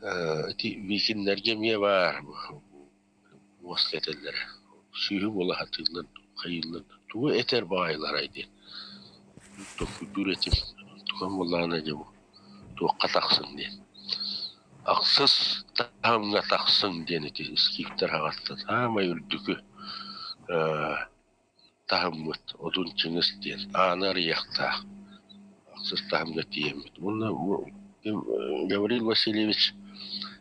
Ити викиннэргэ эмиэ баар муоста этэллэрэ, сүүһү буола сатыыллар, хайыыллар, тугу этэр баҕайыларай диэн толкуйдуур этим, туган буоллаҕына дьэ бу туохха тахсыҥ диэн. Ахсыс таһымҥа тахсыҥ диэн ити скифтэр аҕаттан саамай үрдүкү таһыммыт Одун Чыҥыс диэн ааны арыйыахтаах ахсыс таһымҥа тиийэммит. Уонна Гаврил Васильевич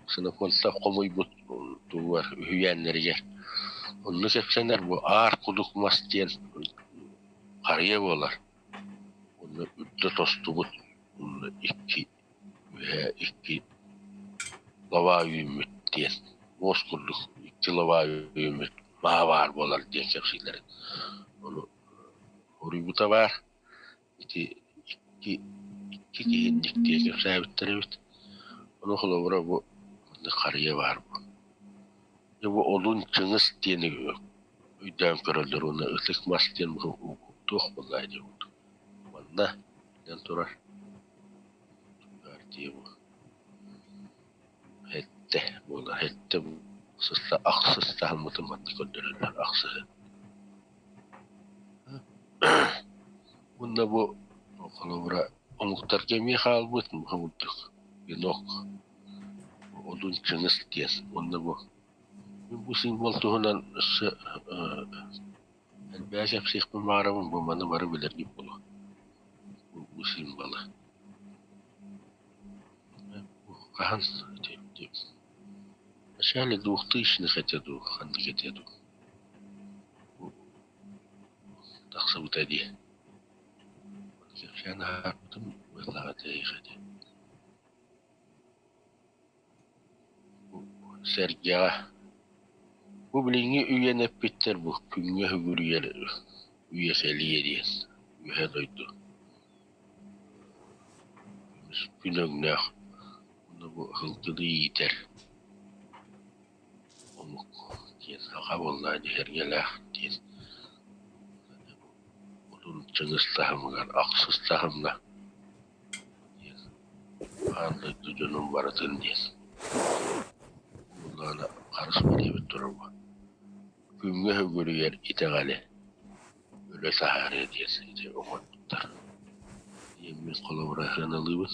Ксенофонтов хомуйбут тугар үһүйээннэригэр онно кэпсэнэр бу аар кудук мас диэн харыйа буолар. Уонна үрдэ тостубут уонна икки үөһэ икки лабаа үүммүт диэн муос курдук икки лабаа үүммүт маа баар буолар диэн кэпсииллэр. Ону уруйбута баар ити икки икки киһинньик диэн кэпсээбиттэр эбит. Ону холобура бу маннык харыйа баар бу. Дьэ бу Одун Чыҥыс диэни өйдөөн көрөллөр уонна ытык мас диэн туох буоллаҕай диэн курдук. Манна диэн турар Сэттэ буолар, сэттэ сыста ахсыс таһыммытын манна көрдөрөллөр ахсыһы. Уонна бу холобура омуктарга эмиэ хаалбыт курдук венок Одун Чыҥыс диэн уонна бу бу символ туһунан өссө элбэҕи кэпсиэхпин баҕарабын бу маны бары билэргит буолуо бу символы. Хаһан в начале двухтысячных этэ дуу, ханнык этэ дуу тахсыбыта дии. Кэпсээн аһарбытым быһыылаах этэ эйиэхэ дии. Сэргэҕэ Бу билиҥҥи үйэни эппиттэр бу күҥҥэ сүгүрүйэр үйэ сэлиэ диэн үөһэ дойду күн өҥнөөх уонна бу сылгыны иитэр омук диэн саха буоллаҕа дии сэргэлээх диэн Одун Чыҥыс таһымыгар ахсыс таһымҥа диэн аан дойду дьонун барытын диэн Уоллаана харыс бэлиэбит турар Күҥҥэ сүгүрүйэр итэҕэли өлө таһаарыа диэн ити оҥорбуттар. Диэммин холобура сыаналыыбын.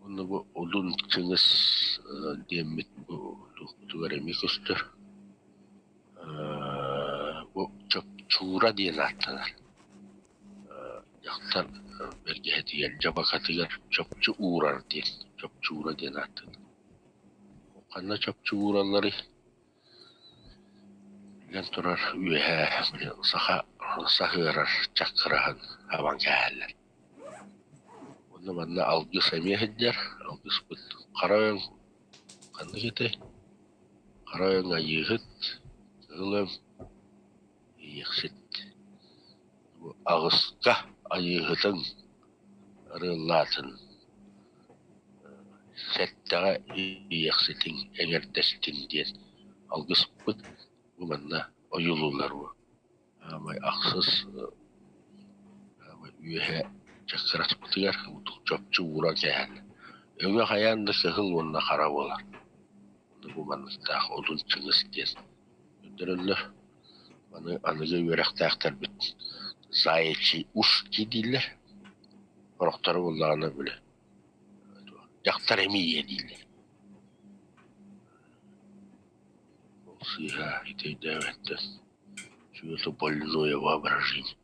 Уонна бу Одун Чыҥыс диэммит бу туохпутугар эмиэ көстөр. Бу чопчуура диэн ааттанар. Дьахтар бэргэһэтигэр, дьабакатыгар чопчу уурар диэн, чопчуура диэн ааттанар. Ханна чопчу ууралларый? Биллэн турар, үөһээ били саха саһыарар чаккыраһын хабан кээһэллэр. Уонна манна алгыс эмиэ сылдьар, алгыспыт хара өҥ ханнык этэй? Хара өҥ айыыһыт, кыһыл өҥ Иэйэхсит аҕыска айыыһытыҥ арыаллаатын, сэттэҕэ иэйэхситиҥ эҥэрдэстин диэн алгыспыт бу манна ойуулууллар бу. Аамай ахсыс үөһэ чаккыраспытыгар чопчу ууран кээһэн өҥө хайаан да кыһыл уонна хара буолар. Бу манныктаах Одун Чыҥыс диэн көрдөрөллөр. Маны аныгы үөрэхтээхтэрбит заячий ушки дииллэр. Сорохторо буоллаҕына били дьахтар эмиийэ дииллэр. Ол сыыһа ити өйдөөбөттөр. Чего-то больное воображение.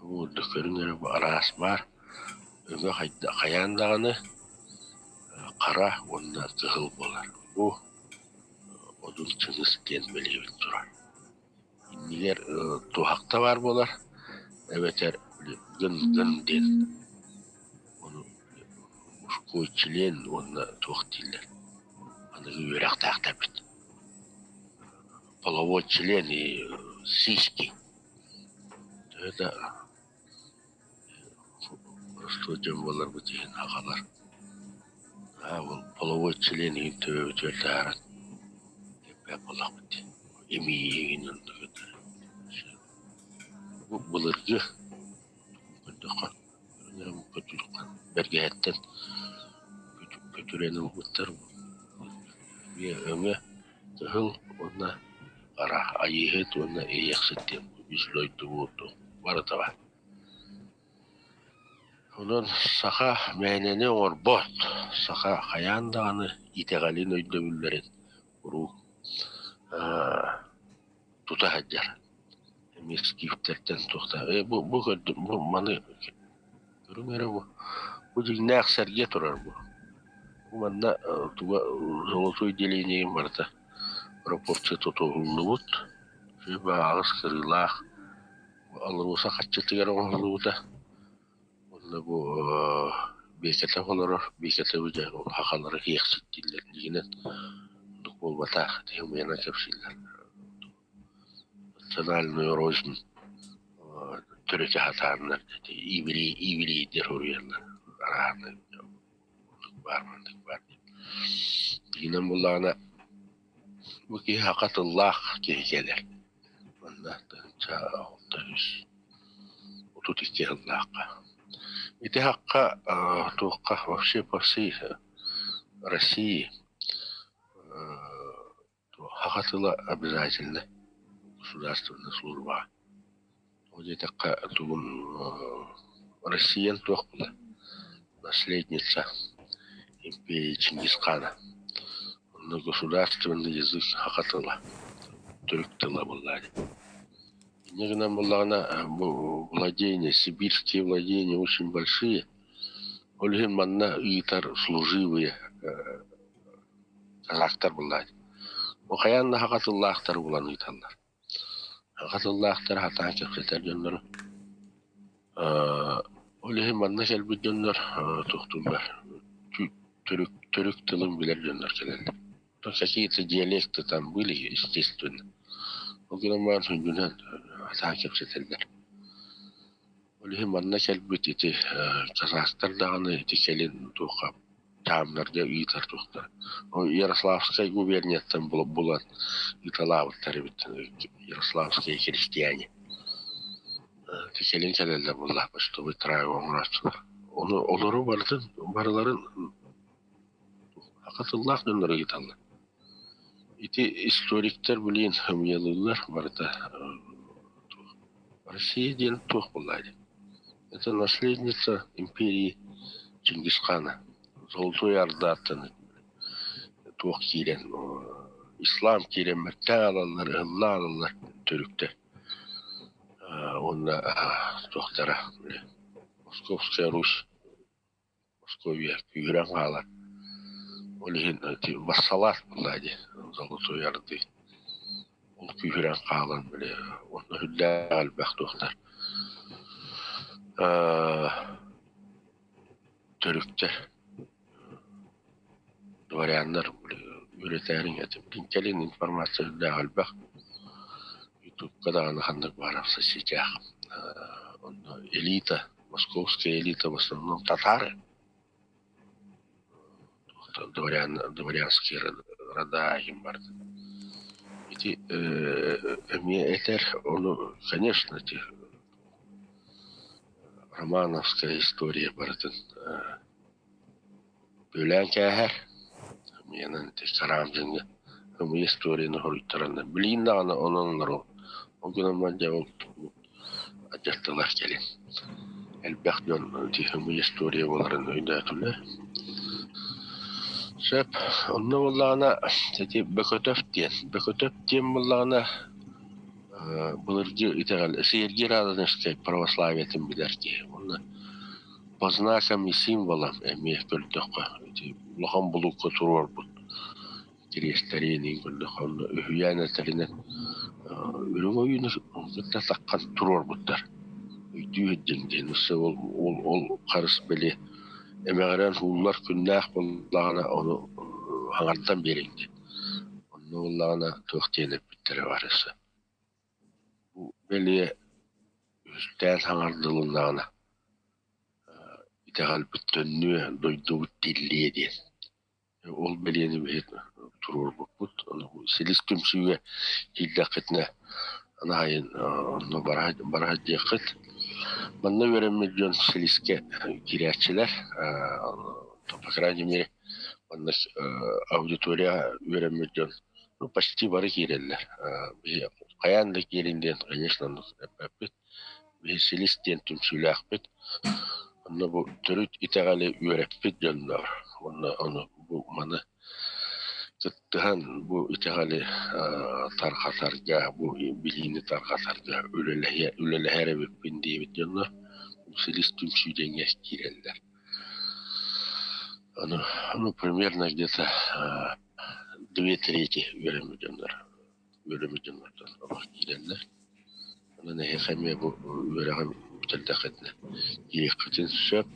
Бу ордук көрүҥ эрэ араас баар. Өҥө хайаан даҕаны хара уонна кыһыл буолар. Бу Одун Чыҥыс диэн бэлиэбит турар. Иннигэр туһахта баар буолар эбэтэр гын-гын диэн ону мужской член уонна туох дииллэр аныгы үөрэхтээхтэрбит. Половой член и сиськи. Төһө да боростуой дьон буоларбыт иһин аҕалар аа ол половой член иһин төбөбүтүгэр таһааран кэппэт буоллахпыт дии. Имиийигин Бу былыргы көрдөххө. Бэргэһэттэн көтүрэн ылбыттар. Эмиэ өҥө кыһыл уонна хара Айыыһыт уонна Иэйэхсит диэн үс дойду буолту барыта баар. Онон саха мээнэни оҥорбот, саха хайаан даҕаны итэҕэлин өйдөбүллэрин куруук тута сылдьар. Эмиэ скифтэртэн туохта бу бу көрдүм бу маны көрүҥ эрэ бу бу дьиҥнээх сэргэ турар бу. Бу манна туга золотой делением барыта пропорция тутуһуллубут, аҕыс кырыылаах АЛРОСА хаччытыгар оҥоһуллубута. Уонна бу Биэкэтэ олорор, Биэкэтэ дьэ сахалары иэхсит дииллэр дьиҥинэн оннук буолбатах ити ымыйанан кэпсииллэр. Национальную рознь төрүтэ сатааннар ити еврейдэр суруйаллар арааһынай оннук баар маннык баар диэн. Дьиҥинэн буоллаҕына бу киһи саха тыллаах киһи кэлэр. Манна 1063 сыллаахха. Ити хахха туохха вообще по всей России саха тыла обязательно государственная служба. Ол диэтэххэ тугун Россиян туох була наследница империи Чингисхана. Онно государственный язык саха тыла, төрүт тыла буоллаа дии. Инньэ гынан буоллаҕына бу владения, сибирские владения очень большие. Ол иһин манна ыытар служивые казахтар буоллаа дии. Бу хайаан да саха тыллаахтары булан ыыталлар. Саха тыллаахтары сатаан кэпсэтэр дьоннору Ол иһин манна кэлбит дьоннор туохтууллар төрүк төрүк тылын билэр дьоннор кэлэллэр. Какие-то диалекты там были, естественно. Ол гынан баран сүнньүнэн сатаан кэпсэтэллэр. Ол иһин манна кэлбит ити казахтар даҕаны ити кэлин туохха таамнарга ыытар туохтар. Ярославскай губернияттан булан ыыталаабыттар эбит ярославские крестьяне. Кэлин кэлэллэр буолла почтовый трайга оҥорооччулар. Ону олору барытын барыларын саха тыллаах дьоннор ыйыталлар. Ити историктар билигин ымыйалыыллар барыта Россия диэн туох буоллаа дии. Это наследница империи Чингисхана. Золотой Ордаттан туох киирэн ислам киирэн мэттээх алаллар, ыһыллаа алаллар төрүктэр. Уонна туохтара Московская Русь Московия күүһүрэн хаалар. Ол иһин ити вассалаат буоллаа дии, Золотой Орды. Ол күүһүрэн хаалан били уонна сүрдээх элбэх туохтар төрүктэр дворяннар үөрэтээриҥ этим. Кэлин информация сүрдээх элбэх. Ютубка даҕаны ханнык баарар соцсетях. Онно элита московская элита в основном татары, дворян, дворянские рода им барда. Ити эмиэ этэр, ону, конечно, эти романовская история барытын бүөлээн кээһэр. Миэнэн ити Карамзиҥҥа ымыы историяны хоруйтараннар билигин даҕаны онон олору ол гынан баран дьэ ол адьыртылар кэлин элбэх дьон ити ымыы история буоларын өйдөөтүлэр. Сөп, онно буоллаҕына ити Бөкөтөв диэн, Бөкөтөв диэн буоллаҕына былыргы итэҕэл Сергий Радонежскай православиетын билэр киһи уонна по знакам и символам эмиэ көрдөххө ити улахан булуукка туруорбут кириэстэрин көрдөххө онно үһүйээн этэринэн үрүҥ ойууну кытта таххан туруорбуттар өйдүү сылдьыҥ диэн өссө ол ол ол харыс били эмэҕирэн ууллар күннээх буоллаҕына ону хаҥардан биэриҥ диэн онно буоллаҕына туох диэн эппиттэрэ баар өссө бу бэлиэ үһүстээн хаҥардылыннаҕына итэҕэлбит төннүө, дойдубут тиллиэ диэн. Ол бэлиэни биһиги туруорбуппут. Силис түмсүүгэ киирдэххитинэ, аны сайын онно бара сылдьыаххыт. Манна үөрэммит дьон силискэ киирээччилэр, по крайней мере, манна аудитория үөрэммит дьон ну, почти бары киирэллэр. Хайаан да киирин диэн, конечно, эппэппит. Биһи силис диэн түмсүүлээхпит. Онно бу төрүт итэҕэли үөрэппит дьоннор уонна ону бу маны кыттыһан бу итэҕэли тарҕатарга, бу билиини тарҕатарга үлэлэһиэ үлэлэһэр эбиппин диэбит дьоннор силис түмсүү диэҥҥэ киирэллэр. Ону, ну, примерно где-то две трети үөрэммит дьоннор үөрэммит дьоннортон олох киирэллэр. Онон эһиэхэ эмиэ бу үөрэҕи бүтэрдэххитинэ киириэххитин сөп.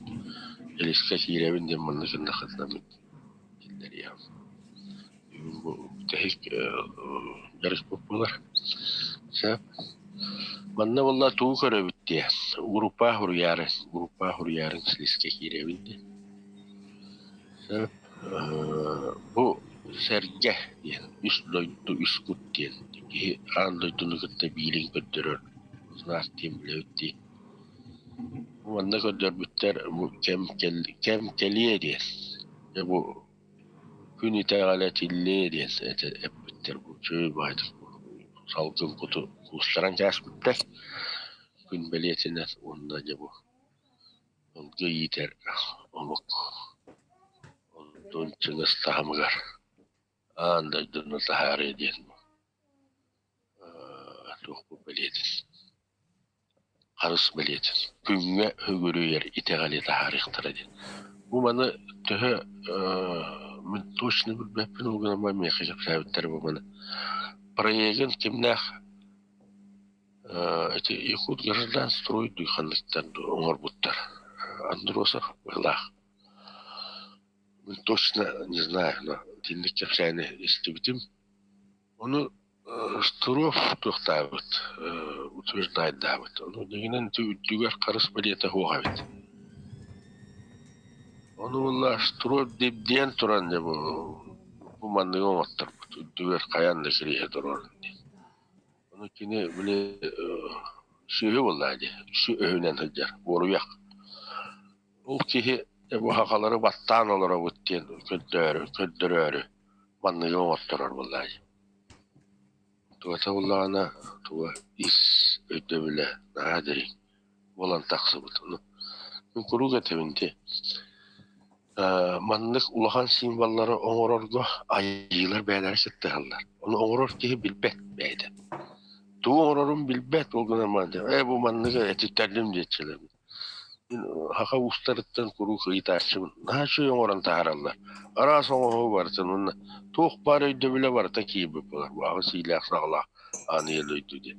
Илискэ киирэбин диэн манна гыннаххытына мин киллэриэм. Бүгүн бу бүтэһик дьарыкпыт буолар. Сөп. Манна буолла тугу көрөбүт диэ? Группа суруйаары, группа суруйаарын силискэ киирэбин диэ. Сөп. Бу сэргэ диэн үс дойду үс кут диэн киһи аан дойдуну кытта биирин көрдөрөр знак диэн билэбит дии. Манна көрдөрбүттэр бу кэм кэм кэлиэ диэн. Дьэ бу күн итэҕэлэ тиллиэ диэн эппиттэр бу үчүгэй баҕайытык салгын куту куустаран кээспиттэр күн бэлиэтинэн уонна дьэ бу Ылгы иитэр омук онтун чыҥыс таһымыгар аан дойдуну таһаарыа диэн туохпут бэлиэтин, харыс бэлиэтин, күҥҥэ үгүрүйэр итэҕэли таһаарыахтара диэн. Бу маны төһө мин точно билбэппин, ол гынан баран миэхэ кэпсээбиттэрэ бу маны проегын кимнээх Ити Якут гражданстрой дуу ханныктар дуу оҥорбуттар. Андросов быһыылаах. Точно не знаю, но итинник кэпсээни истибитим. Ону Штыров туохтаабыт, утверждайдаабыт. Ону дьиҥинэн ити үрдүгэр харыс бэлиэтэ суох эбит. Ону буолла Штыров диэн туран дьэ бу бу манныгы оҥотторбут. Үрдүгэр хайаан да кириэһэ туруорун диэн. Ону кини били сүөһү буоллаҕа дии, өһүнэн сылдьар, уоруйах. Ол киһи бу сахалары баттаан олоробут диэн көрдөөрү, көрдөрөөрү манныгы оҥотторор буоллаҕа дии. Тугата буоллаҕына, туга ис өйдөбүлэ наһаа дириҥ буолан тахсыбыт. Ону мин куруук этэбин дии, Маннык улахан символлары оҥорорго айыылар бэйэлэрэ сыттыһаллар. Ону оҥорор киһи билбэт бэйэтэ. Тугу оҥорорун билбэт, ол гынан баран ээ бу манныгы этиттэрдим диэччилэр. Мин саха уустарыттан куруук ыйытааччыбын. Наһаа үчүгэй оҥорон таһаараллар. Араас оҥоһугу барытын уонна туох баар өйдөбүлэ барыта киирбит буолар. Бу аҕыс иилээх-саҕалаах аан ийэ дойду диэн.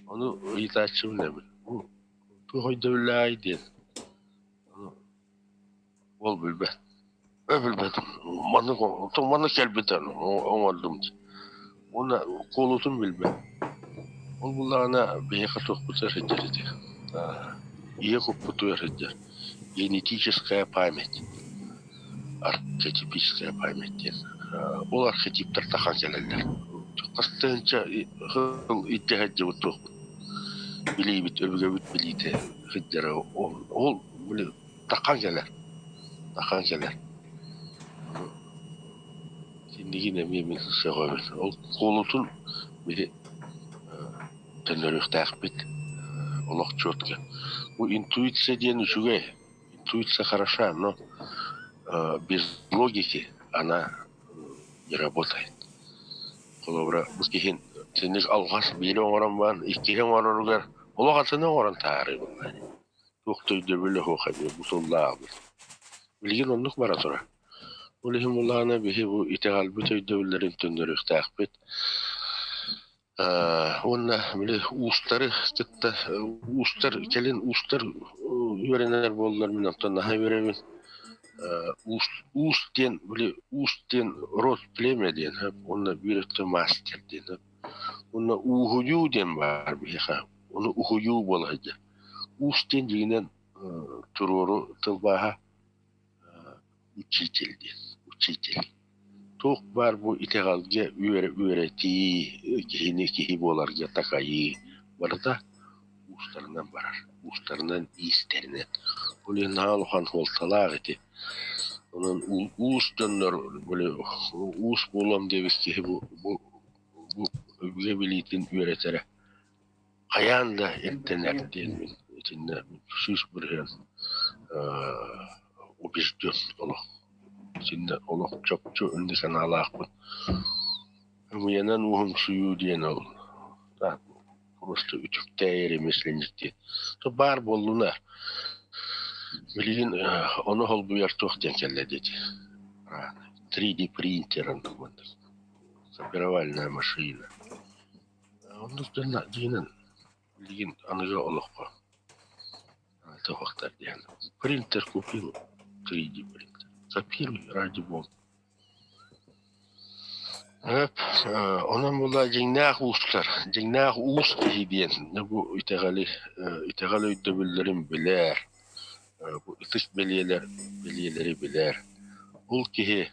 Ону ыйытааччыбын эбит. Бу туох өйдөбүллээҕий диэн. Ол билбэт. Ө билбэтим. Маннык маннык кэлбитэ оҥордум дии. Уонна куолутун билбэт. Ол буллаҕына биһиэхэ туохпутугар сылдьар ити. Ийэ куппутугар сылдьар. Генетическая память. Архетипическая память диэн. Ол архетиптар тахан кэлэллэр. Хас тыһыынча сыл илдьэ сылдьыбыт туохпут. Билиибит, өбүгэбит билиитэ сылдьара. Ол, ол били Тахан кэлэр, тахан кэлэр. Итиннигин эмиэ мин сөҕөбүн. Ол куолутун били төннөрүөхтээхпит олох четко. Бу интуиция диэн үчүгэй. Интуиция хороша, но без логики она не работает. Холобура, бу киһин синник алҕас биири оҥорон баран иккиһи оҥороругар олох атыны оҥорон таһаарыы буолла. Туох да өйдөбүлэ суох эбит, бу тыллаабыт. Билигин оннук бара турар. Ол иһин буллаҕына биһи бу итэҕэлбит өйдөбүллэрин төннөрүөхтээхпит. Уонна били уустары кытта уустар кэлин уустар үөрэнэр буоллар мин онтон наһаа үөрэбин. Уус уус диэн били уус диэн род племя диэн уонна биир өттө мастер диэн. Уонна ууһуйуу диэн баар биһиэхэ. Ону уһуйуу буола сылдьар. Уус диэн дьиҥинэн туруору тылбааһа учитель диэн, учитель. Туох баар бу итэҕэлгэ үөрэтии, киһини киһи буоларга такайыы барыта уустарынан барар. уустарынан, иистэринэн. Ол иһин наһаа улахан суолталаах ити. Онон уус дьоннор били уус буолуом диэбит киһи бу бу бу өбүгэ билиитин үөрэтэрэ хайаан да ирдэнэр диэн мин итиннэ 100% убежден олох. Итиннэ олох чопчу инник санаалаахпын. Ымыйанан уһумсуйуу диэн ол просто үтүктээйэр ремесленник диэн. То баар буоллунар. Билигин ону холбуйар туох диэн кэллэ диэти. 3D принтер копировальная машина. Оннук дьиэнэн билигин аныгы олоххо туһахтар диэн. Принтер купил 3D принтер. Копируй ради бога. Эп, онон була дьиҥнээх уустар, дьиҥнээх уус киһи диэн бу итэҕэли, итэҕэл өйдөбүллэрин билэр, бу ытык бэлиэлэр, бэлиэлэри билэр. Ол киһи,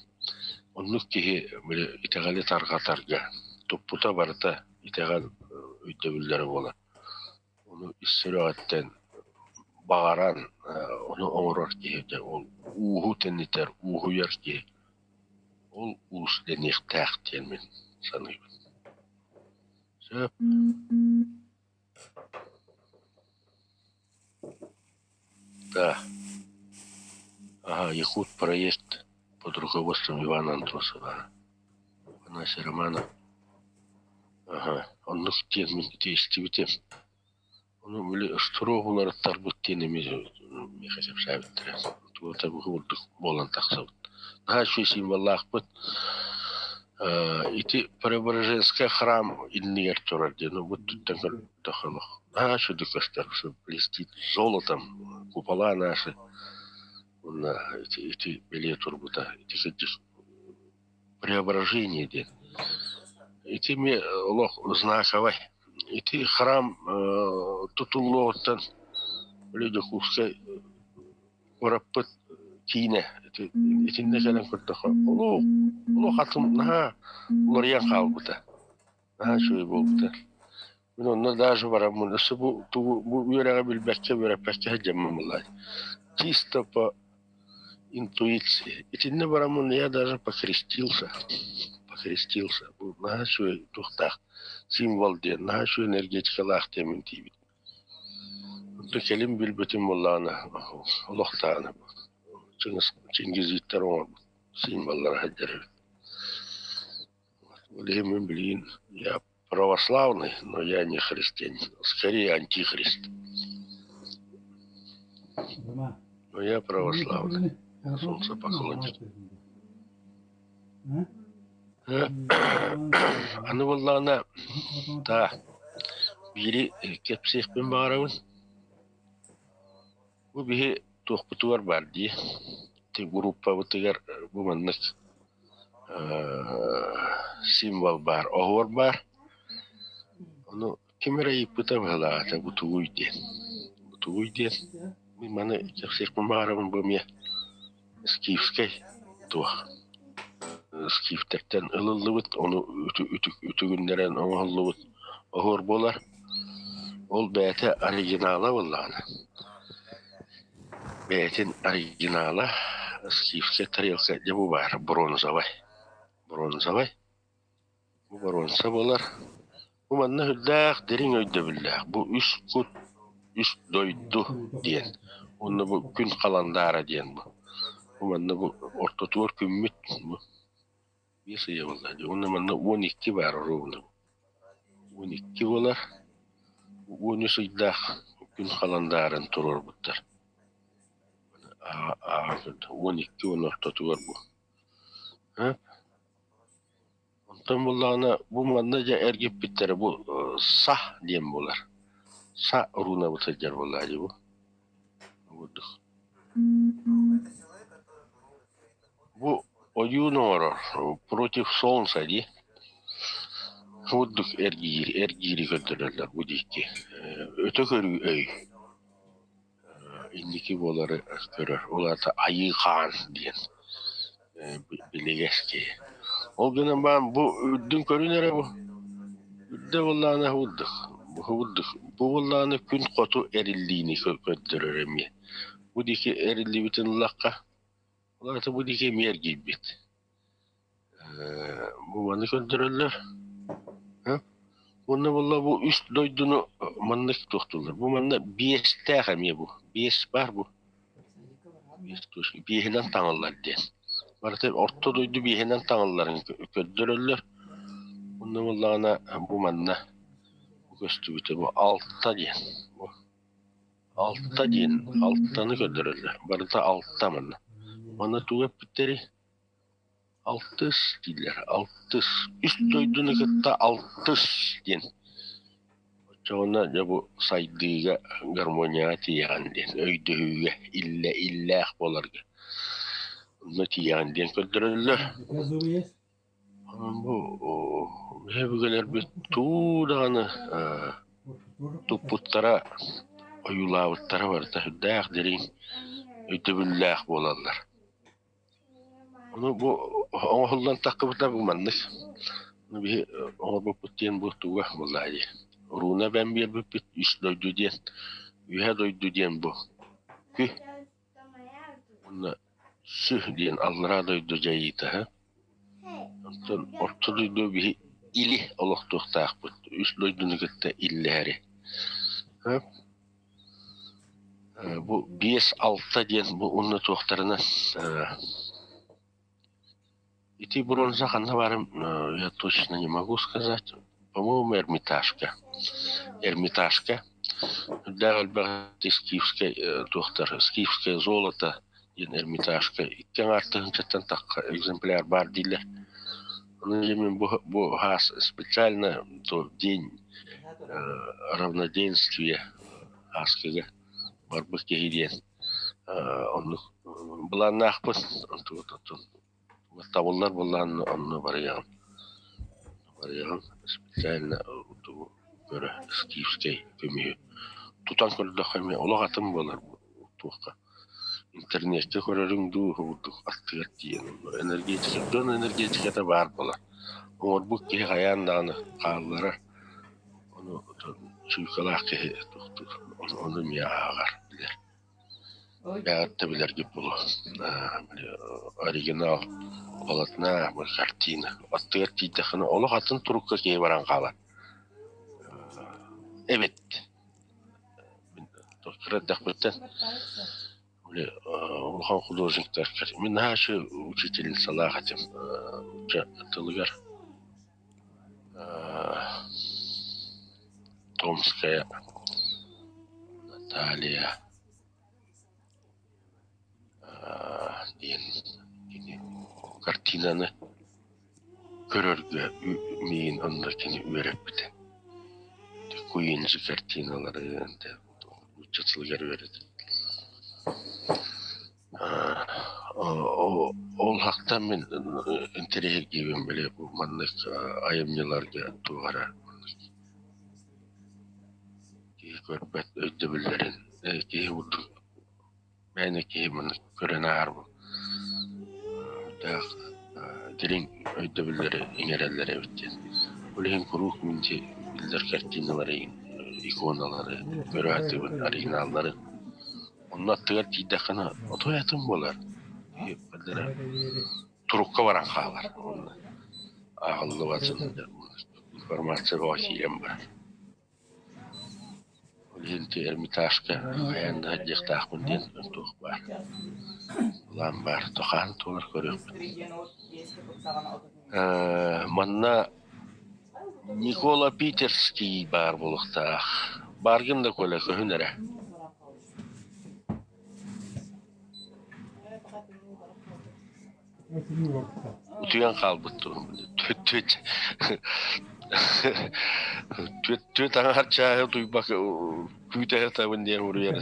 оннук киһи били итэҕэли тарҕатарга туппута барыта итэҕэл өйдөбүллэрэ буолар. Ону ис сүрэҕиттэн баҕаран ону оҥорор киһи ол ууһу тэнитэр, ууһуйар киһи ол уус дэниэхтээх диэн мин саныыбын. Сөп. Да. Ага, Якут проект под руководством Ивана Андросова. Афанасий Романов. Аһа, оннук диэн мин ити истибитим. Ону били остуруок уларыттарбыт диэн эмиэ миэхэ кэпсээбиттэрэ. Туота бу курдук буолан тахсыбыт. Наһаа үчүгэй символлаахпыт. Ити Преображенскай храм иннигэр турар диэн бу туттан көрдөххө наһаа үчүгэй көстөр, блестит золотом, купола наши. Уонна ити ити бэлиэ турбута. Ити кырдьык преображение диэн. Ити эмиэ олох знаковай. Ити храм тутуллуоҕуттан били Дьокуускай куораппыт киинэ ити итиннэ кэлэн көрдөххө олох олох атын наһаа уларыйан хаалбыта. Наһаа үчүгэй буолбута. Мин онно даже бараммын өссө бу тугу бу үөрэҕи билбэккэ үөрэппэккэ сылдьаммын былай. Чисто по интуиции. Итиннэ бараммын я даже покрестился. Покрестился. Бу наһаа үчүгэй туохтаах символ диэн, наһаа үчүгэй энергетикалаах диэммин тиийбит. Онтон кэлин билбитим буоллаҕына олохтоон Чингизиттэр оҥорбут символлара сылдьар эбит. Ол иһин мин билигин я православный, но я не христианин, скорее антихрист. Но я православный, солнцепоклонник. Аны буоллаҕына, да, биири кэпсиэхпин баҕарабын. Бу биһи туохпутугар баар дии, ити группабытыгар бу маннык символ баар, оһуор баар. Ону ким эрэ ыйыппыта быһыылаах бу тугуй диэн. Бу тугуй диэн мин маны кэпсиэхпин баҕарабын бу эмиэ скифскэй туох скифтэртэн ылыллыбыт, ону үтүгүннэрэн оҥоһуллубут оһуор буолар. Ол бэйэтэ оригинала буоллаҕына. Бэйэтин оригинала скифскэй тарелка дьэ бу баар бронзовай. Бронзовай. Бу боруонса буолар. Бу манна сүрдээх дириҥ өйдөбүллээх. Бу үс кут, үс дойду диэн. Уонна бу күн халандаара диэн бу. Бу манна бу ортотугар күммүт бу 5 ыйа буолла дии. Уонна манна 12 баар оруобуна. 12 буолар. 13 ыйдаах күн халандаарын туруорбуттар. 12 уон ортотугар бу. Онтон буоллаҕына бу манна дьэ эргиппиттэрэ бу са диэн буолар. Са уруунабыт сылдьар буоллаҕа дии бу. Курдук. Бу ойуун оҥорор против солнца дии. Курдук эргиир, эргиири көрдөрөллөр бу диэки. Өтө көрүү өй. Инники буолары көрөр. Ол аата айыы хаан диэн билигэс киһи. Ол гынан баран бу үрдүн көрүн эрэ бу. Үрдэ буоллаҕына урдук. Бу буоллаҕына күн хоту эриллиини көрдөрөр эмиэ. Бу диэки эриллибитин ыллахха, ол аата бу диэки эмиэ эргийбит. Бу маны көрдөрөллөр. Уонна буолла бу үс дойдуну маннык туохтууллар. Бу манна биэстээх эмиэ бу. Биэс баар бу. Биэһинэн таҥыллар диэн. Барыта орто дойду биэһинэн таҥылларын көрдөрөллөр. Онно буоллаҕына бу манна бу көстүбүтэ бу алта диэн. Бу алта диэн алтаны көрдөрөллөр. Барыта алта манна. Манна тугу эппиттэрий? Алтыс дииллэр, алтыс, үс дойдуну кытта алтыс диэн. Оччоҕуна дьэ бу сайдыыга, гармонияҕа тиийэҕин диэн, өйдөһүүгэ, иллэ иллээх буоларга онно тиийэҕин диэн көрдөрөллөр. Онон бу өбүгэлэрбит туу даҕаны туппуттара, ойуулаабыттара барыта сүрдээх дириҥ өйдөбүллээх буолаллар. Ону бу оҥоһуллан таххыбыта бу маннык. Биһи оҥорбуппут диэн бу туга буоллаа дии. Урууна эбэн биэрбиппит үс дойду диэн, үһэ дойду диэн бу кү уонна сү диэн аллараа дойду дьайыыта. Онтон орто дойду биһи или олохтуохтаахпыт. Үс дойдуну кытта иллэһэри. Бу биэс-алта диэн бу уонна туохтарынан ити бронза ханна баарын я точно не могу сказать. По-моему, Эрмитажка. Эрмитажка. Үрдээх элбэх скифскэй туохтар скифское золото диэн Эрмитажка икки аҥаар тыһыынчаттан тахха экземпляр баар дииллэр. Ону мин бу хаас специально то день равноденствия ааскыга барбыт киһи диэн оннук былааннаахпын табыллар былаан онно барыаҕым барыаҕым специально тугу көрө скифскэй көмүһү тутан көрдөххө эмиэ олох атын буолар туохха интернеккэ көрөрүҥ дуу курдук аттыгар тиийэн энергетика дьон энергетиката баар буолар оҥорбут киһи хайаан даҕаны хаалларар Ону чуйкалаах киһи тохтуур, ону эмиэ ааҕар, билэр. Бэҕэт да билэргит буолуо. Оригинал полотна, картина. Аттыгар тиийдэххинэ олох атын турукка киһи баран хаалар. Эбит. Кыра эрдэхпиттэн улахан художниктар мин наһаа учительницалаах этим тылыгар Томская Наталья диэн кини картинаны көрөргө миигин онно кини үөрэппитэ. Куинджи картиналары нуучча тылыгар үөрэтэр. Ол хахтан мин интэриэһиргиибин били бу маннык айымньыларга туох эрэ киһи көрбөт өйдөбүллэрин киһи курдук мээнэ киһи маннык көрөн ааһар дириҥ өйдөбүллэри иҥэрэллэр эбит диэн. Ол иһин куруук мин биллэр картиналары, иконалары көрө сатыыбын, оригиналлары. Онно аттыгар тиийдэххинэ отой атын буолар. Турукка баран хаалар. Уонна ааҕыллыбатын информация бөҕө киирэн барар. Ол иһин ити Эрмитажка хайаан да сылдьыахтаахпын диэн туох баар, былаан баар. Хаһан туолар көрүөхпүт. Манна Никола Питерский баар буолуохтаах. Бааргын да Коля көһүн эрэ. Утуйан хаалбыт Түөрт аҥаар чааһы утуйбакка күүтэ сытабын диэн уруйар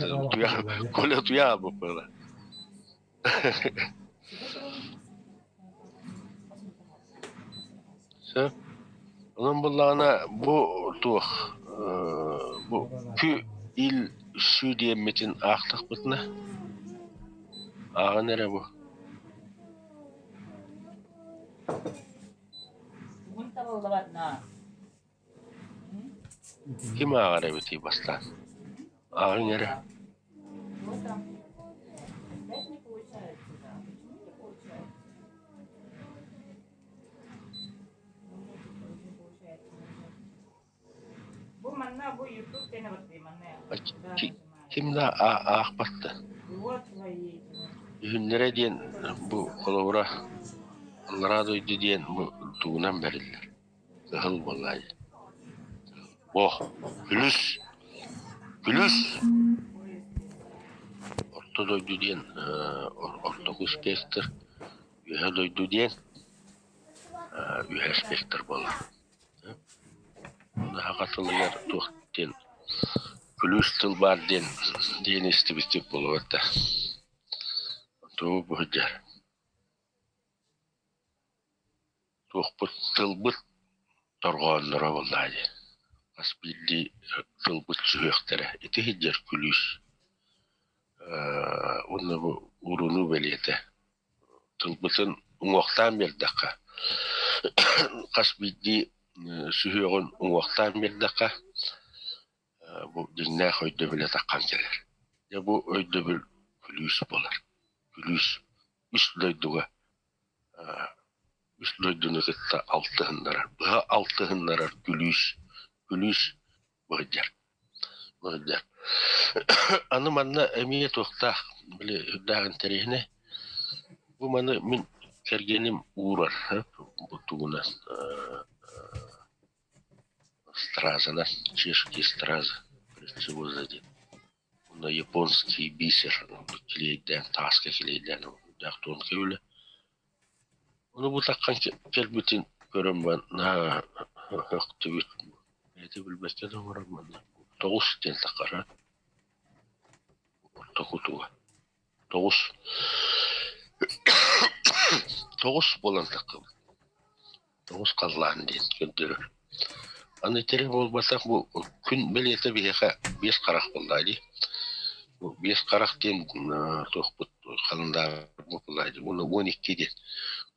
Коля утуйа хаалбыт Сөп. Онон буоллаҕына бу туох бу кү ил сүү диэммитин аахтахпытына ааҕан эрэ бу. Ким ааҕар эбитий бастаан? Ааҕыҥ эрэ. Ким да аахпат да. Үһүннэрэ диэн бу холобура аллараа дойду диэн бу тугунан бэриллэр. Кыһыл буоллаай. О, күлүс! Күлүс! Орто дойду диэн ортоку спектр, үөһэ дойду диэн үөһэ спектр буолар. Саха тылыгар туох диэн күлүүс тыл баар диэн диэн истибиттик буолуо этэ. Тугу быһыдьар Туохпут тылбыт торҕоонноро буоллаҕа дии, хас биирдии тылбыт сүһүөхтэрэ ити сылдьар күлүүс уонна бу уурунуу бэлиэтэ тылбытын уҥуохтаан биэрдэххэ хас биирдии сүһүөҕүн уҥуохтаан биэрдэххэ бу дьиҥнээх өйдөбүлэ таххан кэлэр. Дьэ бу өйдөбүл күлүүс буолар. Күлүүс үс дойдуга үс дойдуну кытта алтыһыннарар, быһа алтыһыннарар күлүүс, күлүүс быһдьар, быһдьар. Аны манна эмиэ туохтаах, били үрдээх интэриэһинэй. Бу маны мин кэргэним уурар, бу тугунан стразанан, чешский страза, прецивоза диэн. Уонна японский бисер килиэйдээн, тааска килиэйдээн ылбыттаах туонка үлэ. Ону бу таххан кэлбитин көрөн баран наһаа өхтүбүт. Бэйэтэ билбэккэ да олорор манна. Тоҕус диэн таххара. Ортоку туга. Тоҕус. Тоҕус буолан таххабыт. Тоҕус халлаан диэн көрдөрөр. Аны итирик буолбатах бу күн бэлиэтэ биһиэхэ биэс харах буоллаҕа дии. Бу биэс харах диэн туохпут халандаарбыт буоллаҕа дии. Уонна 12 диэн.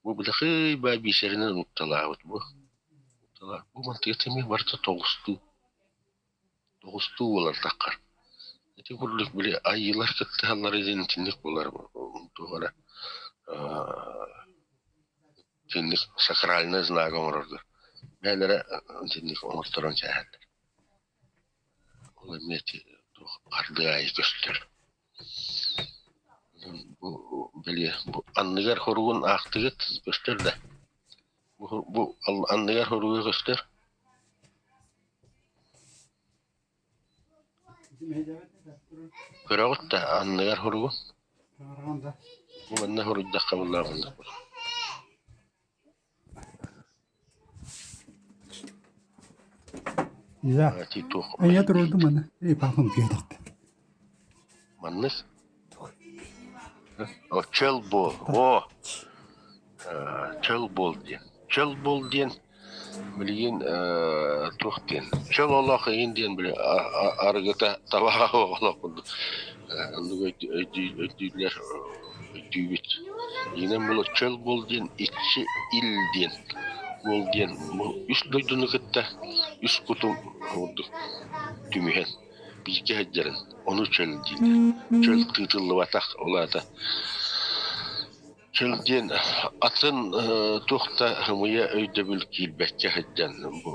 Бу былахый баа биисэринэн укталаабыт бу. Бу мантыгата эмиэ барыта тоҕустуу. Тоҕустуу буолар таххар. Ити курдук били айыылар кыттыһаллара диэн итинник буолар туох эрэ итинник сакральнай знак оҥорорго бэйэлэрэ итинник оҥорторон кээһэллэр. Ол эмиэ ити туох ардыы аайы көстөр. Бу били бу анныгар хоругун аахтыгыт көстөр да бу анныгар хоруга көстөр. Көрөҕүт да анныгар хоругун Бу манна хоруйдахха буоллаҕына оннук Да. Туох А я турдум аны. И папам киэдэрт. Маннык О, чөл буол. О, чөл буол диэн. Чөл буол диэн билигин туох диэн. Чөл олох иһин диэн били арыгыта табаҕа олох курдук оннук өйдүүллэр өйдүүбүт. Иинэн була чөл буол диэн иччи ил диэн буол диэн бу үс дойдуну кытта үс кутум курдук түмүһэн бииргэ сылдьарын ону чөл дииллэр. Чөл тыытыллыбатах ол аата чөл диэн атын туох да ымыйа өйдөбүл киирбэккэ сылдьан бу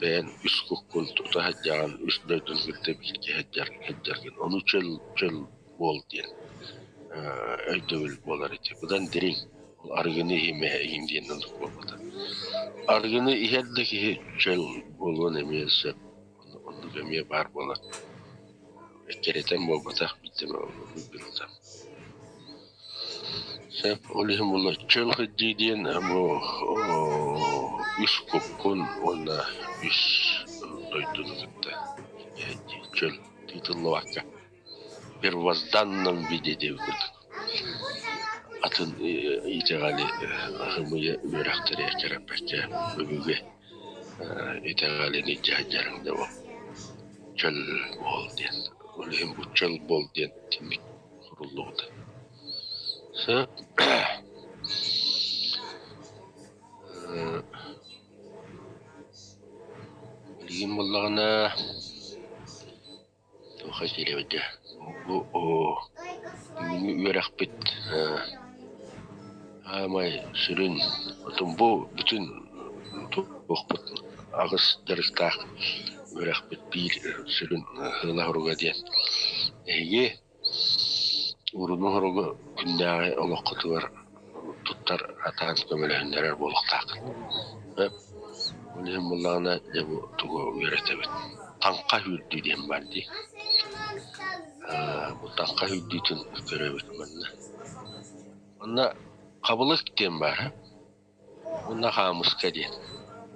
бэйэн үс куккун тута сылдьаҕын үс дойдуну кытта бииргэ сылдьар сылдьаргын ону чөл чөл буол диэн өйдөбүл буолар ити. Быдан дириҥ. Ол арыгыны иһимэ иһин диэн оннук буолбата. Арыгыны иһэр да киһи чөл буолуон эмиэ сөп. Оннук эмиэ баар буолар. Эккирэтэн буолбатах биирдэ билсэм. Сөп, ол иһин буолла чөл сылдьыы диэн бу үс куккун уонна үс дойдуну кытта чөл тыытыллыбакка первозданном виде диэбит курдук атын итэҕэли ымыйа үөрэхтэри кэрэппэккэ өбүгэ итэҕэлин илдьэ сылдьарыҥ да буол чөл буол диэн ол иһин бу чөл буол диэн итинник суруллубута сөп. Билигин буоллаҕына. Бүгүҥҥү үөрэхпит Аамай сүрүн отун бу бүтүн туохпут аҕыс дьарыктаах үөрэхпит биир сүрүн сыала-соруга диэн эһиги уруну-соругу күннээҕи олоххутугар туттар атаан көмөлөһүннэрэр буолуохтааххыт. Ол иһин буоллаҕына дьэ бу тугу үөрэтэбит? Таҥха сүүрдүү диэн баар дии. Бу таҥха сүүрдүүтүн көрөбүт манна. Онно хабылык диэн баар, уонна хаамыска диэн.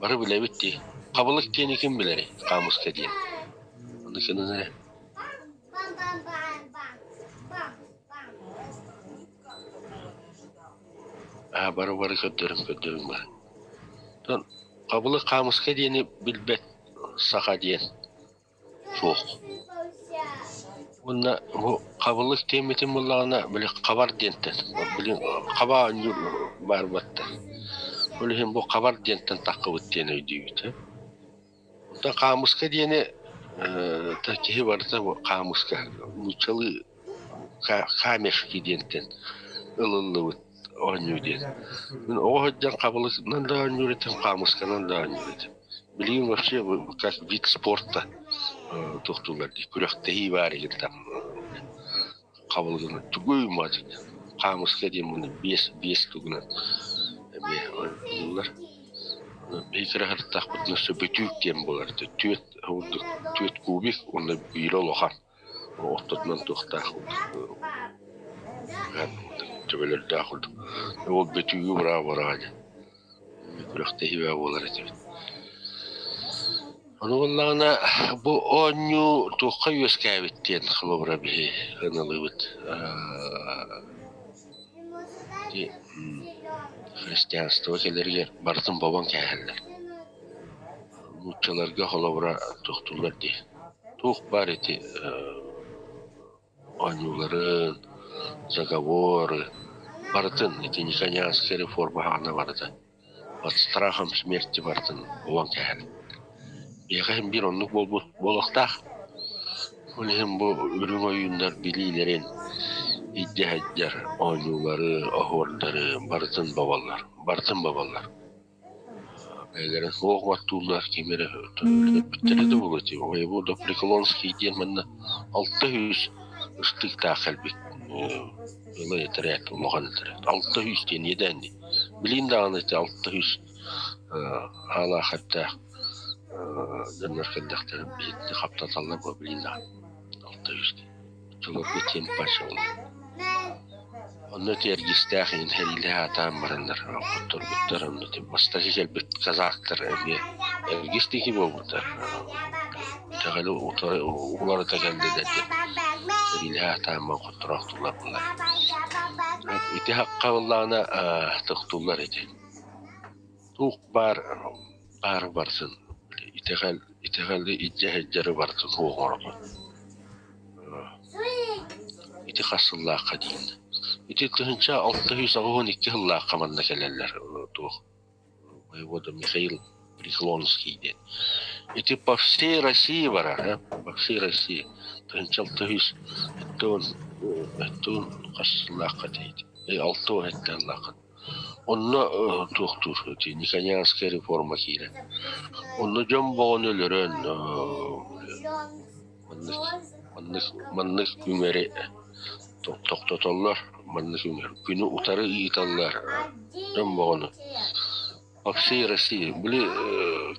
Бары билэбит дии. Хабылык диэни ким билэрий, хаамыска диэн? Ону кынын эрэ. Аа, бары-бары көрдөрүҥ, көрдөрүҥ бары. Оттон хабылык хаамыска диэни билбэт саха диэн Суох. Уонна бу хабылык тиэмэтин буллаҕына, били хабар диэнтэн, били хаба оонньуур баар буолта. Ол иһин бу хабар диэнтэн таххыбыт диэн өйдүүбүт. Онтон хаамыска диэни киһи барыта бу хаамыска нууччалыы камешки диэнтэн ылыллыбыт оонньуу диэн. Мин оҕо сылдьан хабылыгынан да оонньуур этим, хаамысканан да оонньуур этим. Билигин вообще как вид спорта туохтууллар дии, күрэхтэһии баар игин там хабылыгынан тугуй хаамыска диэн муну биэс биэс тугунан эмиэ оонньууллар. Биһи кыра сырыттахпытына өссө бөтүүк диэн буолар түөрт курдук түөрт кубик уонна биирэ улахан ортотунан туохтаах төбөлөрдөөх курдук. Ол бөтүүгү быраҕа-быраҕа диэн күрэхтэһии бөҕө буолар этибит. Ону буоллаҕына бу оонньуу туохха үөскээбит диэн холобура биһи ылынылыбыт христианство кэлэригэр барытын бобон кээһэллэр. Нууччаларга холобура туохтууллар дии Туох баар ити оонньууларын, заговоры барытын ити Никонианская реформа хаана барыта под страхом смерти барытын булан кээһэр. Биһиэхэ иһин биир оннук буолбут буолуохтаах. Ол иһин бу үрүҥ ойууннар билиилэрин илдьэ сылдьар оонньуулары, оһуордары барытын боболлор, барытын боболлор. Бэйэлэрин суох баттууллар, ким эрэ өлөрбүттэрэ да буолуо дии. Воевода Преклонский диэн манна 600 ыстыыктаах кэлбит ыла этэрээт, улахан этэрээт. 600 диэн иэдээн дии. Билигин даҕаны ити 600 аалаах эттээх дьоннор кэллэхтэрин биһиги хаптаталлар буо билигин даҕаны 600 диэн. Оччолорго темпач Онно тиэргистээх иһин сэриилэһэ сатаан бараннар хотторбуттар, онно бастакы кэлбит казактар эмиэ эргис диэки буолбуттар. Итэҕэли утары уларыта кэллилэр диэн сэриилэһэ сатаан баран хоттороохтулар булар. Ити хахха буоллаҕына тохтууллар ити. Туох баар баар барсын итэҕэл итэҕэли илдьэ сылдьары барытын суох оҥоробун. Ити хас сыллаахха диин. Ити 1682 сыллаахха манна кэлэллэр туох воевода Михаил Преклонский диэн. Ити по всей России барар, по всей России. 1670 хас сыллаахха диэти. 67 сыллаахха. Онно туохтуур ити Никонианская реформа киирэн. Онно дьон боҕону өлөрөн маннык маннык маннык үҥэри тохтотоллор, маннык үҥэр күнү утары ыыталлар дьон боҕону. По всей России. Били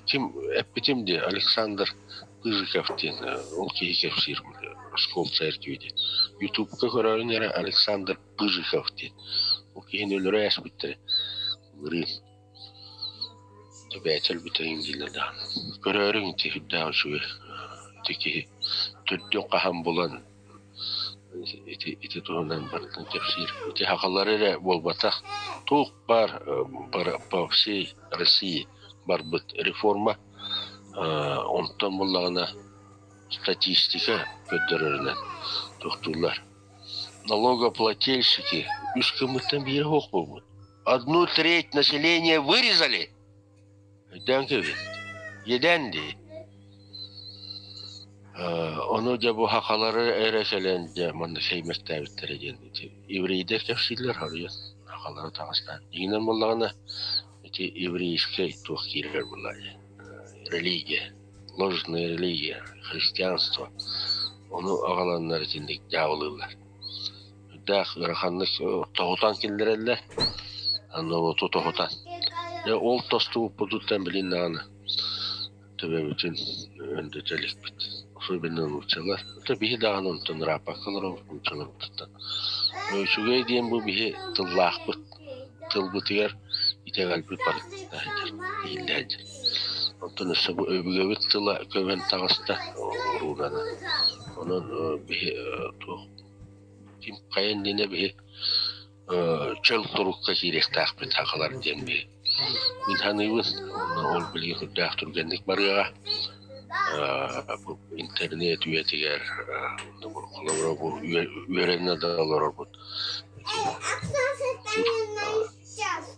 ким эппитим дии Александр Пыжиков диэн ол киһи кэпсиир Раскол церкви диэн. Ютубка көрөөрүн эрэ Александр Пыжиков диэн. Ол киһини өлөрө ааспыттара. Былырыын. Эбээтэ өлбүтэ дииллэр даҕаны. Көрөөрүҥ ити сүрдээх үчүгэй. Ити киһи төрдүн хаһан булан ити ити туһунан барытын кэпсиир. Ити сахалары эрэ буолбатах, туох баар по всей России барбыт реформа онтон буллаҕына статистика көрдөрөрүнэн тохтууллар. Налогоплательщики үс гыммыттан биирэ суох буолбут. Одну треть населения вырезали. Өйдөөн кэбиһит. Иэдээн дии. Ону дьэ бу сахалары эрэ кэлэн дьэ манна сэймэктээбиттэрэ диэн ити еврейдэр кэпсииллэр хоруйан сахалары таҥастаан. Дьиҥинэн буоллаҕына ити еврейскэй туох киирэр буоллаҕа религия, ложная религия, христианство ону аҕаланнар итинник дьаабылыыллар. Үрдээх ыараханнык тоһутан киллэрэллэр, норуоту тоһутан. Дьэ ол тостубуппутуттан билин даҕаны төбөбүтүн өндөтө иликпит. Особенно нууччалар. Это биһи даҕаны онтон ырааппакка олоробут нууччаларбытыттан. Үчүгэй диэн бу биһи тыллаахпыт. Тылбытыгар итэҕэлбит барыта сылдьар, иһиллэ сылдьар. Онтон өссө бу өбүгэбит тыла көбөн таҕыста уруунана. Онон биһи туох ким хайа иннинэ биһи чөл турукка киириэхтээхпит сахалар диэн биһи мин саныыбын уонна ол билигин сүрдээх түргэнник барыаҕа. Бу интернет үйэтигэр холобура бу үөрэнэ да олорорбут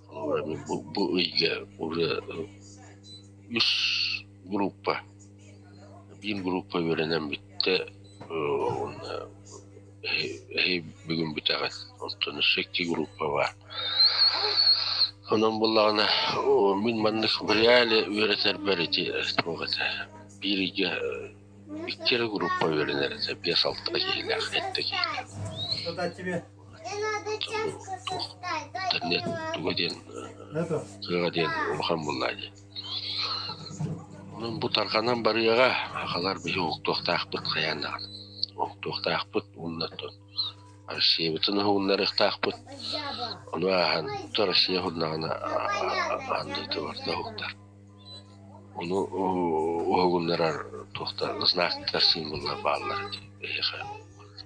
холобура мин бу ыйга уже үс группа биир группа үөрэнэн бүттэ уонна эһи бүгүн бүтэҕит. Онтон өссө икки группа баар. Онон буоллаҕына мин маннык в реале үөрэтэрбэр ити туох этэ биир ыйга икки эрэ группа үөрэнэр этэ биэс-алта киһилээх, сэттэ киһилээх. Туох интернет туга диэн кыаҕа диэн улахан буоллаа дии. Онон бу тарҕанан барыаҕа, аҕалар биһи уһуктуохтаахпыт хайаан даҕаны. Уһуктуохтаахпыт уонна оттон Россиябытын уһугуннарыахтаахпыт. Ону ааһан то Россия уһуннаҕына аан дойду барыта уһуктар. Ону уһугуннарар туохтар знактар, символлар бааллар эһиэхэ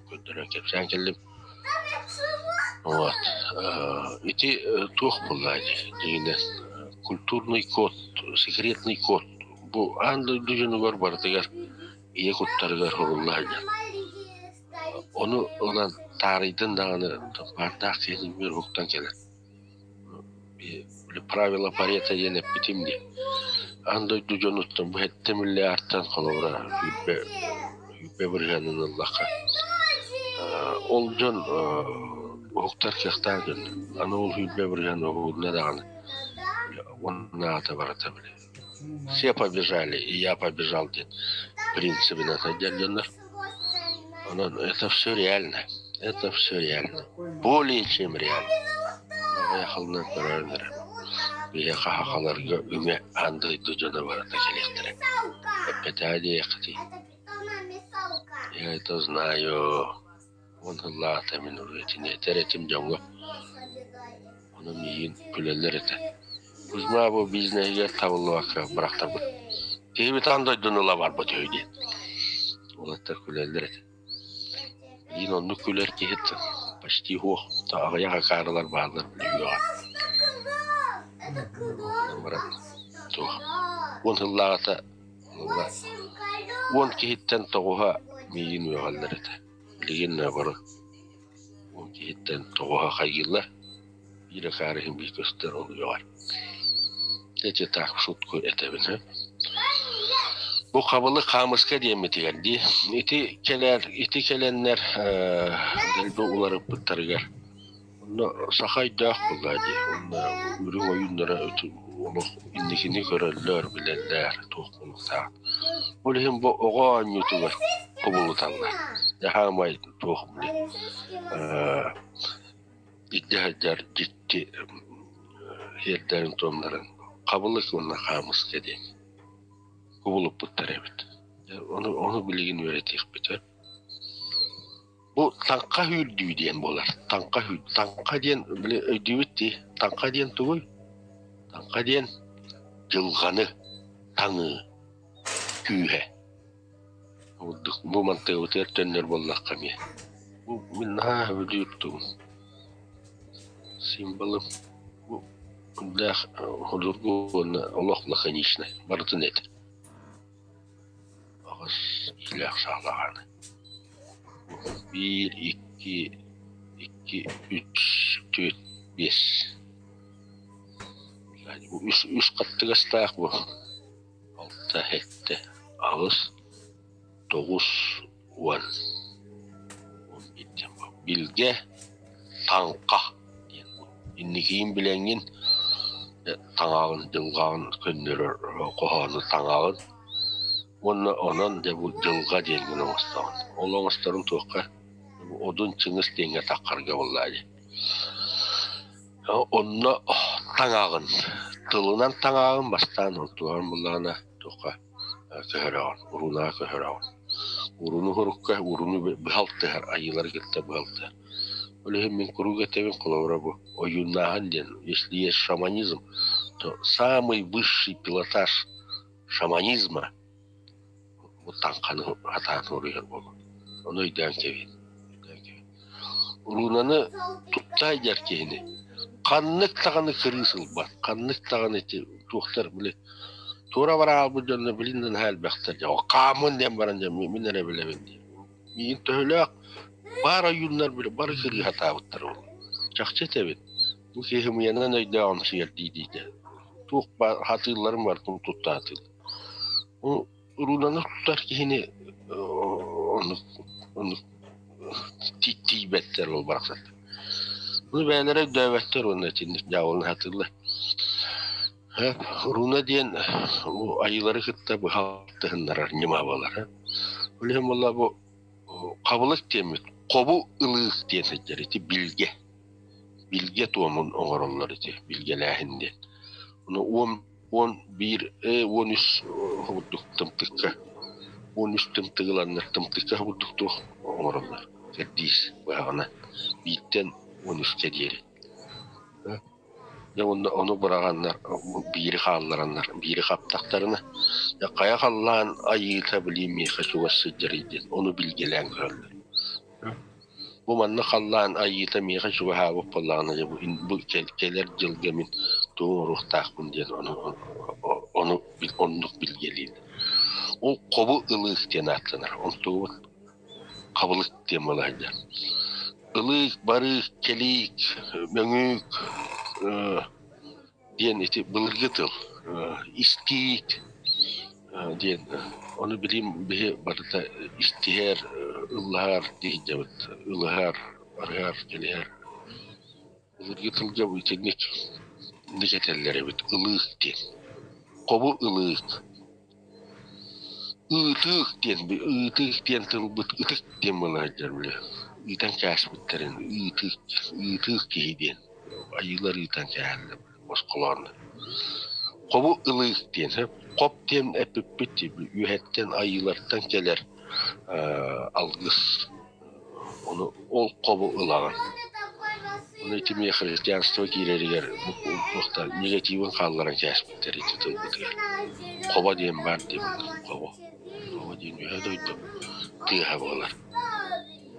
көрдөрөн кэпсээн кэллим. Вот. Ити туох буолла дьиҥинэн культурный код, секретный код бу аан дойду дьонугар барытыгар ийэ куттарыгар сурулла сылдьар. Ону ылан таарыйдын даҕаны баардаах киһи үөр уһуктан кэлэр. Правило Парето диэн эппитим дии. Аан дойду дьонуттан бу сэттэ миллиардтан холобура 20 бырыһыанын ыллахха ол дьон уһуктар кыахтаах дьон. Аны ол 20 бырыһыан уһугунна даҕаны уоннааҕыта барыта били все побежали и я побежал диэн принцибинэн сылдьар дьоннор. Онон это все реально. Это все реально. Более чем реально. Аҕыйахалынан көрөөрүн эрэ. Биһиэхэ сахаларга үҥэ аан дойду дьоно барыта кэлиэхтэрэ. Эппэтээ диэххитий. Я это знаю. Уон сыллааҕыта мин итини этэр этим дьоҥҥо. Ону миигин күлэллэр этэ. Кузьма бу бизнеһигэр табыллыбакка бырахтарбыт. Киһибит аан дойдуну ыла барбыт үһү диэн. Уолаттар күлэллэр этэ. Билигин оннук күлэр киһи почти суох. Аҕыйах акаарылар бааллар билиҥҥэҕэ. Баран суох. 10 сыллааҕыта 10 киһиттэн тоҕуһа миигин үөҕэллэр этэ. Билигин наоборот 10 киһиттэн тоҕуһа хайгыыллар, биир акаары иһин биир көстөр ол үөҕэр. Эти так в шутку этэбин һэ. Бу хабылык хаамыска диэммитигэр дии ити кэлэр ити кэлэннэр дэлби уларыппыттарыгар онно саха өйдөөх буоллаа дии уонна үрүҥ ойууннара олох инникини көрөллөр билэллэр туох буолуохтаах. Ол иһин бу оҕо оонньуутугар кубулуталлар. Дьэ хаамай туох били илдьэ сылдьар дьикти сиэрдэрин-туомнарын хабылык уонна хаамыска диэн кубулуппуттар эбит. Ону, ону билигин үөрэтиэхпит өр. Бу таҥха сүүрдүү диэн буолар. Таҥха сүүр таҥха диэн били өйдүүбүт дии. Таҥха диэн тугуй? Таҥха диэн дьылҕаны таҥыы күүһэ. Ордук бу мантыыбытыгар төннөр буоллахха эмиэ. Бу мин наһаа сөбүлүүр тугум. Символым бу курдаах судургу уонна олох лаконичнай барытын этэр. Аҕыс иилээх саалаҕаны. Биир, икки, икки, үс, түөрт, биэс. Бу үс, үс хаттыгастаах бу. Алта, сэттэ, аҕыс, 90 Билгэ таҥха диэн инникигин билэҥҥин таҥаҕын дьылҕаҕын көннөрөр хоһоону таҥаҕын уонна онон дьэ бу дьылҕа диэҥҥин оҥостоҕун. Ол оҥосторун туохха Одун Чыҥыс диэҥҥэ таххарга буоллаа дии. Онно таҥаҕын тылынан таҥаҕын бастаан онтуларын буллаҕына туохха көһөрөҕүн, уруунаҕа көһөрөҕүн. Урууну урукка урууну быһалтыһар, айыылары кытта быһалтыһар. Ол иһин мин куруук этэбин, холобура бу ойууннааһын диэн, если есть шаманизм, то самый высший пилотаж шаманизма бу таҥханы хатаан суруйар буолуо. Ону өйдөөн кэбиһин. Уруунаны тутта сылдьар киһини ханнык даҕаны кырыыс ылбат, ханнык даҕаны ити туохтар били туора бараалбыт дьонно билин да наһаа элбэхтэр дьэ хаамын диэн баран дьэ мин эрэ билэбин диэн. Миигин төһөлөөх баар ойууннар били бары кырыы сатаабыттар ол. Чахчы этэбин, бу киһи ымыйанан өйдөөҕүмсүйэр дии-диитэ. Туох баар хатыылларын барытын туттаатыл. Уруунаны тутар киһини оннук оннук тиийбэттэр ол барахсаттар. Ону бэйэлэрэ өйдөөбөттөр уонна итинник дьаабыланы сатыыллар. Руна диэн айыылары кытта быһа алтыһыннарар ньыма буолар. Ол иһин буолла бу хабылык диэммит хобу ылыых диэн сылдьар ити билгэ. Билгэ туомун оҥороллор ити билгэлээһин диэн. Ону 11, 13 курдук тымтыкка 13 тымтык ыланнар тымтыкка курдук туох оҥороллор кэрдиис быһаҕына бииртэн 13-кэ диэри. Дьэ уонна ону быраҕаннар биири хааллараннар биири хаптахтарына дьэ хайа халлаан айыыта билиим миэхэ чугас сылдьарый диэн ону билгэлээн көрөллөр. Бу манна халлаан айыыта миэхэ чугаһаабыт буоллаҕына дьэ бу бу кэлэр дьылга мин тугу оҥоруохтаахпын диэн ону ону оннук билгэлиир. Ол хобу ылыых диэн ааттанар. Онтубут хабылык диэн буола сылдьар. Ылыык, барыык, кэлиик, мөҥүүк диэн ити былыргы тыл. Истиик диэн ону билим биһи барыта истиһэр, ыллаһар диэбит ылыһар, барыһар, кэлиһэр. Былыргы тылга бу итинник инник этэллэр эбит ылыык диэн. Хобу ылыык. Ыытыык диэн ыытыык диэн тылбыт ытык диэн буола сылдьар били ыытан кээспиттэрин ыытыык ыытыык киһи диэн айыылар ыытан кээһэллэр босхолооннор. Хобу ылыык диэн сөп хоп диэн эппиппит үөһэттэн айыылартан кэлэр алгыс ону ол хобу ылаҕын. Ону ити эмиэ христианство киирэригэр туохтан негативын хаалларан кээспиттэр ити тылбытыгар. Хобо диэн баар диэбит хобо. Хобо диэн үөһэ дойду тыаһа буолар.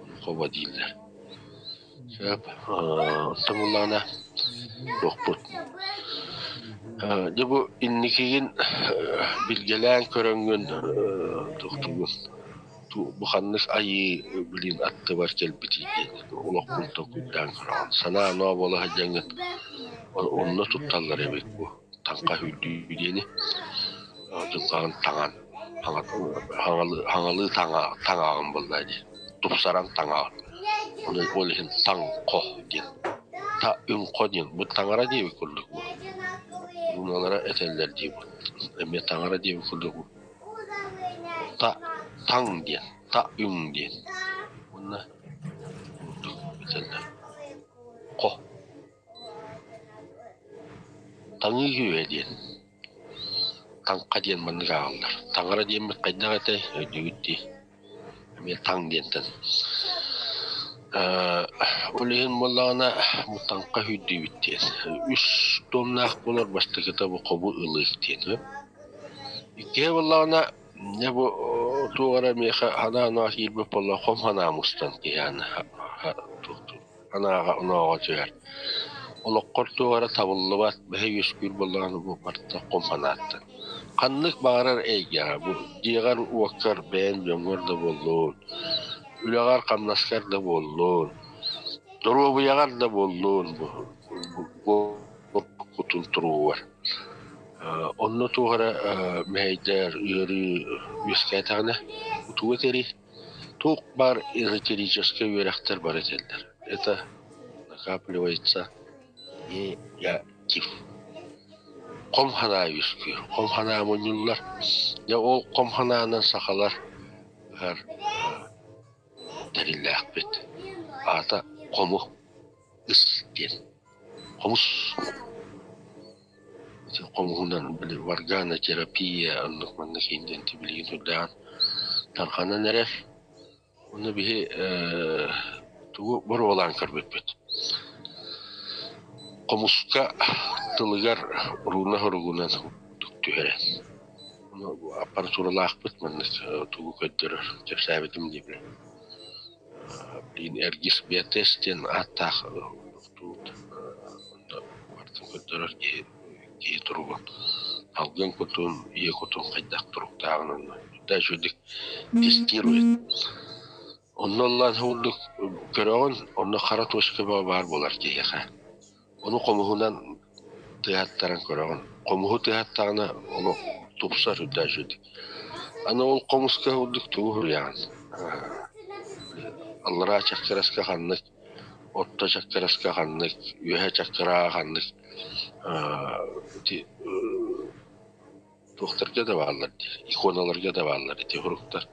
Ону хобо дииллэр. Сөп. Оттон буллаҕына туохпут. Дьэ бу инникигин билгэлээн көрөҥҥүн туохтуугун бу ханнык айыы билин аттыбар кэлбитий диэн олохпун толкуйдаан көрөҕүн. Санаа-оноо буола сылдьаҥҥыт онно тутталлар эбит бу таҥха сүүрдүү диэни дьылҕаҕын таҥан хаҥалыы таҥаҕын буолла дии тупсаран таҥаҕын. Ону ол иһин таҥхо диэн та үҥхо диэн бу таҥара диэбит курдук бу руналара этэллэр дии бу эмиэ таҥара диэбит курдук бу Та таҥ диэн, та үҥ диэн уонна этэллэр хо таҥыы үһүө диэн таҥха диэн маннык ааҕаллар. Таҥара диэммит хайдах этэй өйдүүгүт дии эмиэ таҥ диэнтэн. Ол иһин буоллаҕына бу таҥха үһүйдүүбүт диэн үс туомнаах буолар бастакыта бу хобу ылыык диэн Иккиһэ буоллаҕына, дьэ бу туох эрэ миэхэ санаа-оноо киирбит буолла, хом санаа мустан киһи санааҕа онооҕо түһэр. Олоххор туох эрэ табыллыбат, бэһэ үөскүүр буоллаҕына бу барыта хом санааттан. Ханнык баҕарар эйгэҕэ, бу дьиэҕэр-уоккар бэйэҥ дьоҥҥор да буоллун, үлэҕэр-хамнаскар да буоллун, доруобуйаҕар да буоллун бу кутун туругар. Онно туох эрэ мэһэйдэр, ыарыы үөскээтэҕинэ, Тугу этэрий? Туох баар эзотерическай үөрэхтэр бары этэллэр. Это накапливается негатив. Хом санаа үөскүүр. Хом санаа мунньуллар. Дьэ ол хом санаанан сахалар ыһар тэриллээхпит. Аата хому ыс диэн. Хомус Ити хомуһунан били варганотерапия оннук маннык иһин билигин үрдээҕин тарҕанан эрэр. Онно биһи тугу боруобалаан көрбүппүт. Хомуска тылыгар руна хоругунан түһэрэн. Ону аппаратуралаахпыт маннык тугу көрдөрөр кэпсээбитим дии билэн. Билигин Эргис Биотест диэн ааттаах туут онно барытын көрдөрөр киһи киһи туругун, алгын кутун, ийэ кутун хайдах туруктааҕын онно да үчүгдүк тестирует. Онно ыллаан курдук көрөҕүн, онно хара точка баар буолар киһиэхэ. Ону хомуһунан тыаһаттаран көрөҕүн. Хомуһу тыаһаттаҕына олох тупсар үрдэ үчүгдүк. Аны ол хомуска курдук тугу суруйаҕын? Аллараа чаккыраска ханнык, орто чаккыраска ханнык, үөһэ чаккырааҕа ханнык ити туохтарга да бааллар дии, иконаларга да бааллар ити суруктар.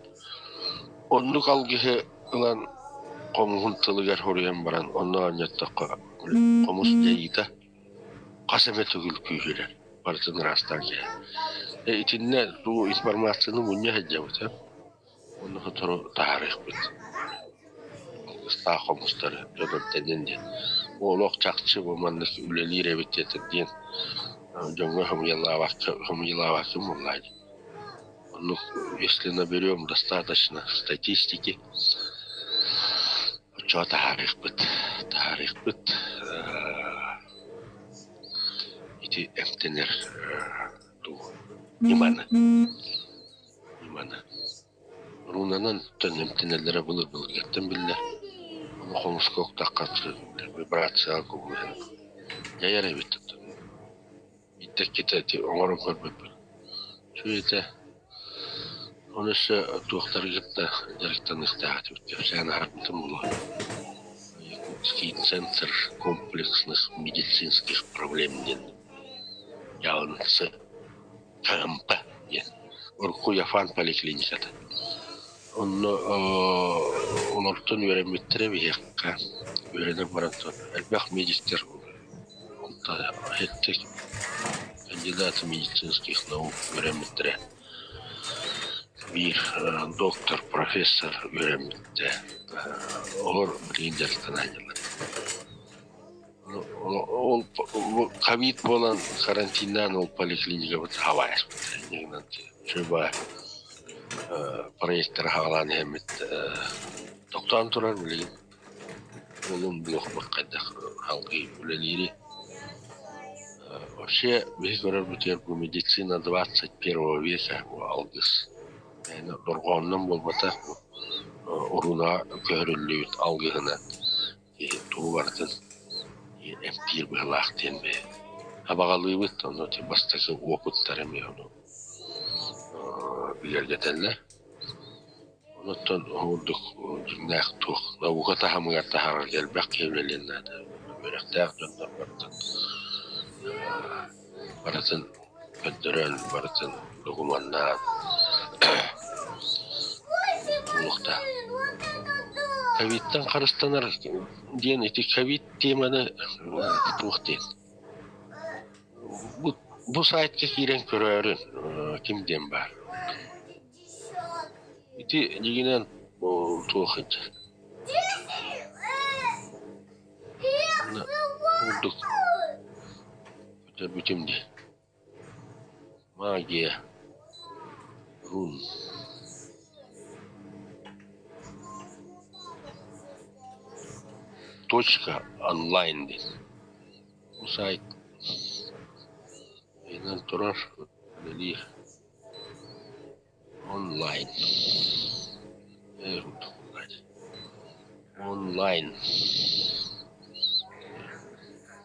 Оннук алгыһы ылан хомуһун тылыгар суруйан баран онно оонньоттоххо хомус дьайыыта хас эмэ төгүл күүһүрэр, барытын ыраастаан кэһэр. Итиннэ туу информацияны мунньа сылдьабыт, Уонна сотору таһаарыахпыт алгыстаах хомустары дьон эмтэннин диэн. Олох чахчы бу маннык үлэлиир эбит диэтэр диэн дьоҥҥо хомуйалаабаккын буоллаа дии. Оннук если наберем достаточно статистики, оччоҕо таһаарыахпыт. Таһаарыахпыт ити эмтэнэр дуу ньыманы. Ньыманы. Рунанан эмтэнэллэрэ былыр-былыргыттан биллэр. Ону хомуска уктахха вибрацияҕа кубулуйан дьайар эбит. Биирдэ иккитэ ити оҥорон көрбүппүт. Үчүгэй этэ. Ону өссө туохтары кытта дьарыктаныахтаах этибит кэпсээн аһарбытым буолуо. Якутский центр комплексных медицинских проблем диэн ЯНЦ КМП диэн урукку Яфан поликлиниката. Онно олортон үөрэммиттэрэ биһиэхэ үөрэнэн баран элбэх медиктэр эттик кандидаты медицинских наук үөрэммиттэрэ. Биир доктор, профессор үөрэммиттэ. Олор билигин дьарыктанааччылар. Ол ковид буолан карантиннаан ол поликлиникабыт хабаайаспыт Чуба проектор хаалаан иһэммит тохтоон турар билигин олун булуохпут хайдах салгыы үлэлиири. Вообще биһи көрөрбүтүгэр бу медицина 21-го века бу алгыс дорҕоонунан буолбатах бу уруунаҕа көһөрүллүбүт алгыһынан киһи тугу барытын эмтиир быһыылаах диэн бэйэ абаҕалыыбыт. Онно бастакы уопуттар эмиэ ону бигэргэтэллэр. Онуттан ордук дьиҥнээх туох наука таһымыгар таһаарарга элбэх киһи үлэлиэн наада. Үөрэхтээх дьоннор барытын барытын көрдөрөн, барытын докумуоннаан буолуохтаах. Ковидтан харыстанар диэн ити ковид теманы туох диэн бу, бу сайтка киирэн көрөөрүн ким диэн баар. Ити дьиҥинэн туох курдук бүтэрбитим дии. Магия рун точка онлайн диэн. Бу сайт ыйынан турар, үлэлиир. Онлайн. Онлайн.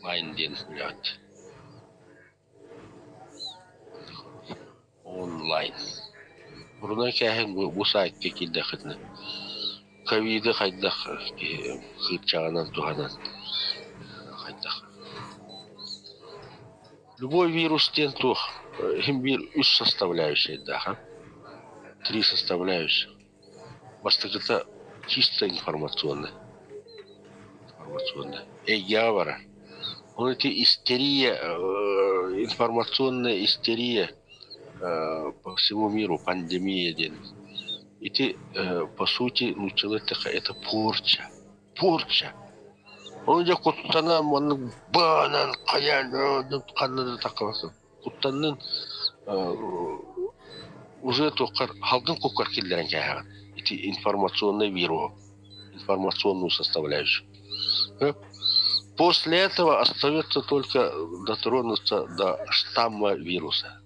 Лайн диэн үлэҕит. Онлайн. Урунан кээһин бу сайтка киирдэххитинэ ковиды хайдах киһи кыырчаҕынан туһанан хайдах Любой вирус диэн туох иһин биир үс составляющайдаах, три составляющих. Бастакыта чисто информационный, информационный. Эйгэҕэ барар. Ол ити истерия, информационная истерия по всему миру, пандемия диэн. Ити по сути нууччалыы эттэххэ это порча. Порча. Ол дьэ куттанан маннык баанан хайаан ханна да таххабаккын. Куттаннын уже туоххар халгын куккар киллэрэн кээһэҕин. Ити информационный вирус, информационную составляющую. После этого остается только дотронуться до штамма вируса.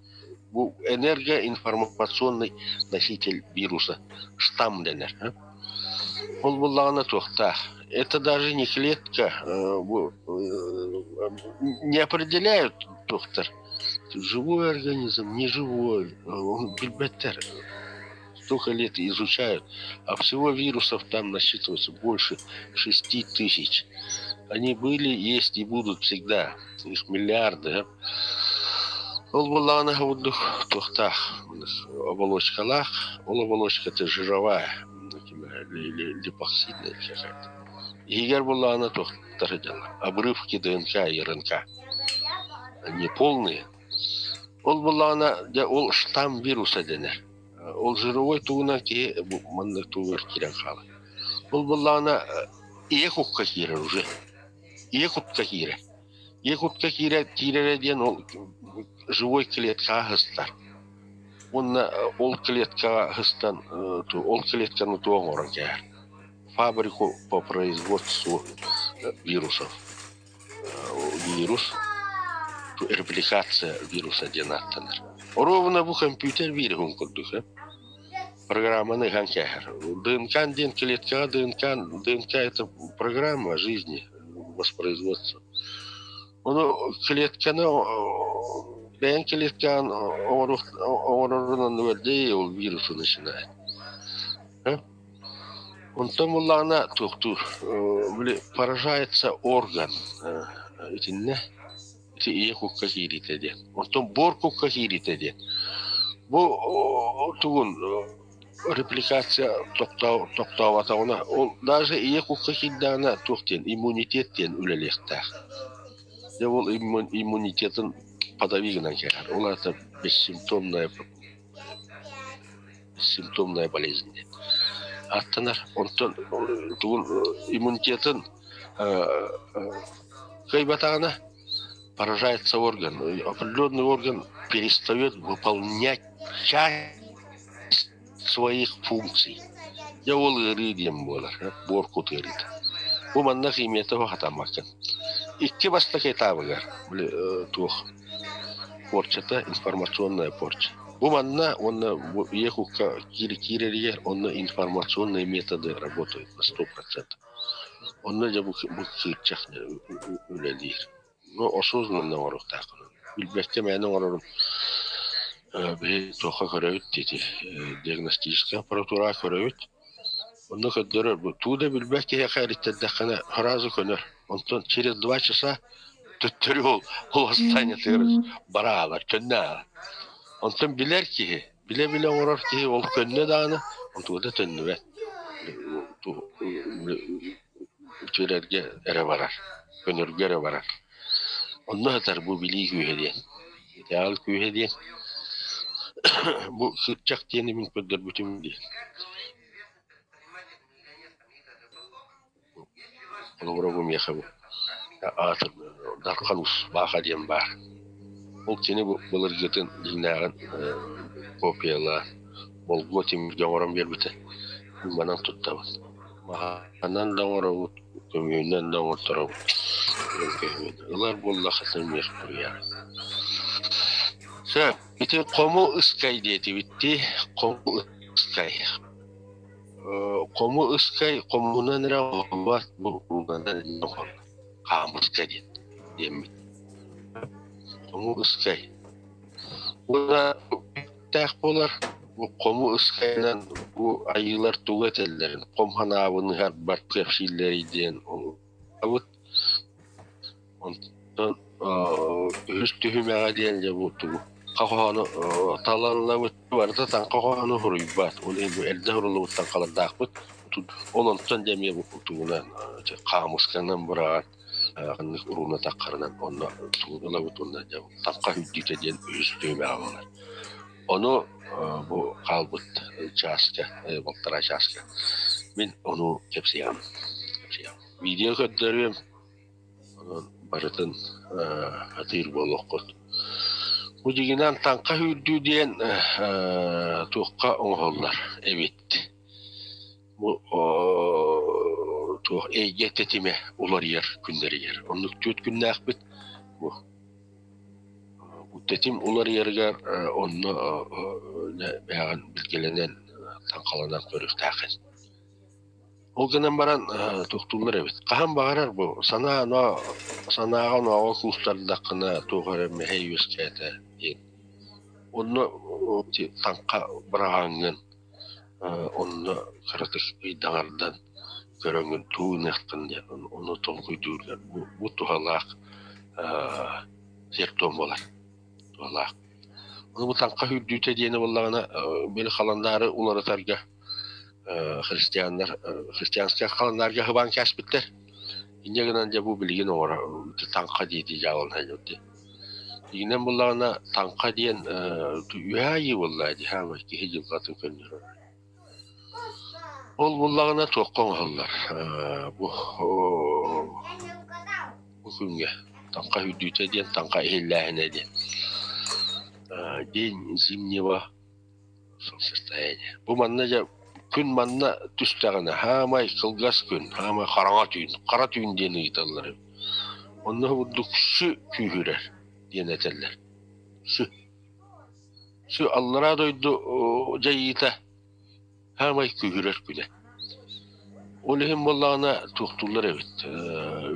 Бу энергоинформационный носитель вируса штамм дэнэр. Ол буллаҕына туохтаах. Это даже не клетка, не определяют доктор. Живой организм, не живой, он билбэттэр. Столько лет изучают, а всего вирусов там насчитывается больше 6000. Они были, есть и будут всегда. Их миллиарды. Ол буоллаҕына курдук туохтаах оболочкалаах, ол оболочката жировая липоксидная какая-то. Иһигэр буоллаҕына туохтар сылдьаллар обрывки ДНК и РНК. Не полные. Ол буоллаҕына дьэ ол штамм вируса дэнэр. Ол жировой тугунан киһи маннык тугугар киирэн хаалар. Ол буоллаҕына ийэ кукка киирэр уже. Ийэ кутка киирэр. Якутка киирэрэ диэн ол живой клеткаҕа сыстар. Уонна ол клеткаҕа сыстан ол клетканы туох оҥорон кээһэр. Фабрику по производству вирусов. Вирус репликация вируса диэн ааттанар. Оруобуна бу компьютер вируһун курдук программаны ыһан кээһэр. ДНК диэн клеткаҕа ДНК, ДНК это программа жизни воспроизводства. Ону клетканы бэйэҥ клеткаҕын оҥорорунан үөрдэй ол вирусы начинает. Онтон буллаҕына туохтуур били поражается орган итиннэ ити ийэ кукка киириитэ диэн. Онтон буор кукка киириитэ диэн. Бу тугун репликация тохтооботоҕуна ол даже ийэ кукка киирдэҕинэ туох диэн иммунитет диэн үлэлиэхтээх. Дьэ ол иммунитетын подавить гынан кэлэр. Ол аата бессимптомная бессимптомная болезнь диэн ааттанар. Онтон тугун иммунитетын кыайбатаҕына поражается орган. Определенный орган перестает выполнять часть своих функций. Дьэ ол ыарыы диэн буолар, буор кут ыарыыта. Бу манна химията хатаммаккын. Икки бастакы этабыгар туох порчата информационная порча. Бу манна уонна бу ийэ кукка киирэригэр онно информационные методы работают на 100%. Онно дьэ бу кыырчах үлэлиир. Ну, осознанно оҥоруохтааххын. Билбэккэ мээнэ оҥорорум биһи туохха көрөбүт диэти диагностическай аппаратураҕа көрөбүт. Онно көрдөрөр бу туу да билбэт киһиэхэ эриттэрдэххинэ сразу көнөр. Онтон через 2 часа төттөрү ол ол восстаниетыгар бара аалар, төннө аалар. Онтон билэр киһи, билэ-билэ оҥорор киһи ол көннө даҕаны, онтуга да төннүбэт. Үтүөрэргэ эрэ барар, көнөргө эрэ барар. Онно сытар бу билии күүһэ диэн. Итэҕэл күүһэ диэн. Бу сыччах диэни мин көрдөрбүтүм дии. Холобура бу миэхэ бу аатыр Дархан Бааха диэн баар. Ол кини бу былыргытын дьиҥнээҕин копиялаан болгуо тимиргэ оҥорон биэрбитэ. Мин манан туттабын. Маһынан да оҥоробут, көмүһүнэн да оҥорторобут. Ылар буоллахха миэхэ суруйаҕын. Сөп, ити хому ыскай диэтибит дии, хому ыскай. Хому ыскай хомунан эрэ оҥоһуллубат, бу хаамыска диэн диэммит. Хому ыскай. Уонна үптээх буолар. Бу хому ыскайынан бу айыылар тугу этэллэрин, хом ханаабын ыһарбар кэпсииллэрий диэн абыт. Онтон үһүс түһүмэҕэ диэн дьэ бу тугу хоһоону талаллабыт барыта таҥха хоһоону суруйбат. Ол иһин бу эрдэ суруллубут таҥхалардаахпыт. Ол онтон дьэ эмиэ бу тугунан хаамысканан быраҕан ханнык урууна таххарынан онно тугун ылабыт уонна дьэ таҥха үрдүүтэ диэн үһүс түһүмэҕэ буолар. Ону бу хаалбыт чааска, балтараа чааска мин ону кэпсиэҕим. Видео көрдөрүөм, онон барытын атыыр буолуоххут. Бу дьиҥинэн таҥха сүүрдүү диэн туохха оҥоһуллар эбит. Бу туох эйгэ тэтимэ уларыйар күннэригэр. Оннук түөрт күннээхпит. Бу тэтим уларыйарыгар онно бэйэҕин билгэлэнэн таҥхаланан көрүөхтээххин. Ол гынан баран тохтууллар эбит. Хаһан баҕарар бу санаа санааҕа онооҕо куустардаххына туох эрэ мэһэй үөскээтэ диэн. Онно таҥха быраҕаҥҥын онно кыратык ыйдаҥардан көрөҥҥүн туу гыныаххын диэн ону толкуйдуургар бу туһалаах сиэр-туом буолар. Туһалаах. Ону бу таҥха сүүрдүүтэ диэни буоллаҕына били халандаары уларытарга христианнар христианскай халандаарга хыбаан кээспиттэр. Инньэ гынан дьэ бу билигин оҥоро таҥха дии дьаалан дии. Дьиҥинэн буоллаҕына таҥха диэн үһээ айыы буоллаа дии хаамай киһи дьылҕатын көннөрөр. Ол буоллаҕына туохха оҥоһуллар бу бу күҥҥэ таҥха үрдүүтэ диэн таҥха иһиллээһинэ диэн день зимнего состояние. Бу манна дьэ күн манна түстэҕинэ хаамай кылгас күн, хаамай хараҥа түүн, хара түүн диэн ыйыталлар эбит. Онно курдук сү күүһүрэр диэн этэллэр. Сү. Сү аллараа дойду дьайыыта хаамай күүһүрэр күнэ. Ол иһин буоллаҕына туохтууллар эбит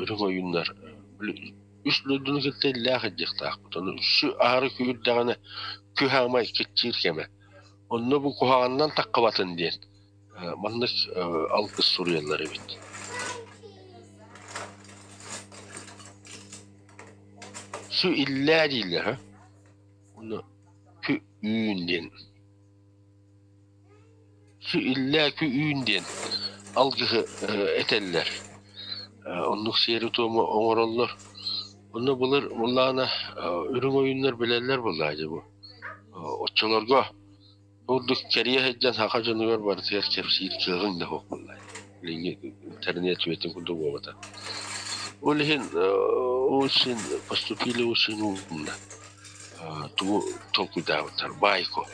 үрүҥ ойууннар үс дойдуну кытта иллээх илдьиэхтаахпыт. Ону үсү аһары күүрдэҕинэ күһаамай киччиир кэмэ. Онно бу куһаҕанынан таххыбатын диэн маннык алгыс суруйаллар эбит. Су иллээ дииллэр, һа? Ону кү үүн диэн Су иллээ кү үүн диэн алгыһы этэллэр. Оннук сиэри-туому оҥороллор. Онно былыр буоллаҕына үрүҥ ойууннар билэллэр буоллаҕа дии бу. Оччолорго курдук кэрийэ сылдьан саха дьонугар барытыгар кэпсиир кыаҕыҥ да суох буоллаҕа. Билиҥҥи интернет үйэтин курдук буолбата. Ол иһин очень поступили очень умно. Тугу толкуйдаабыттар баайко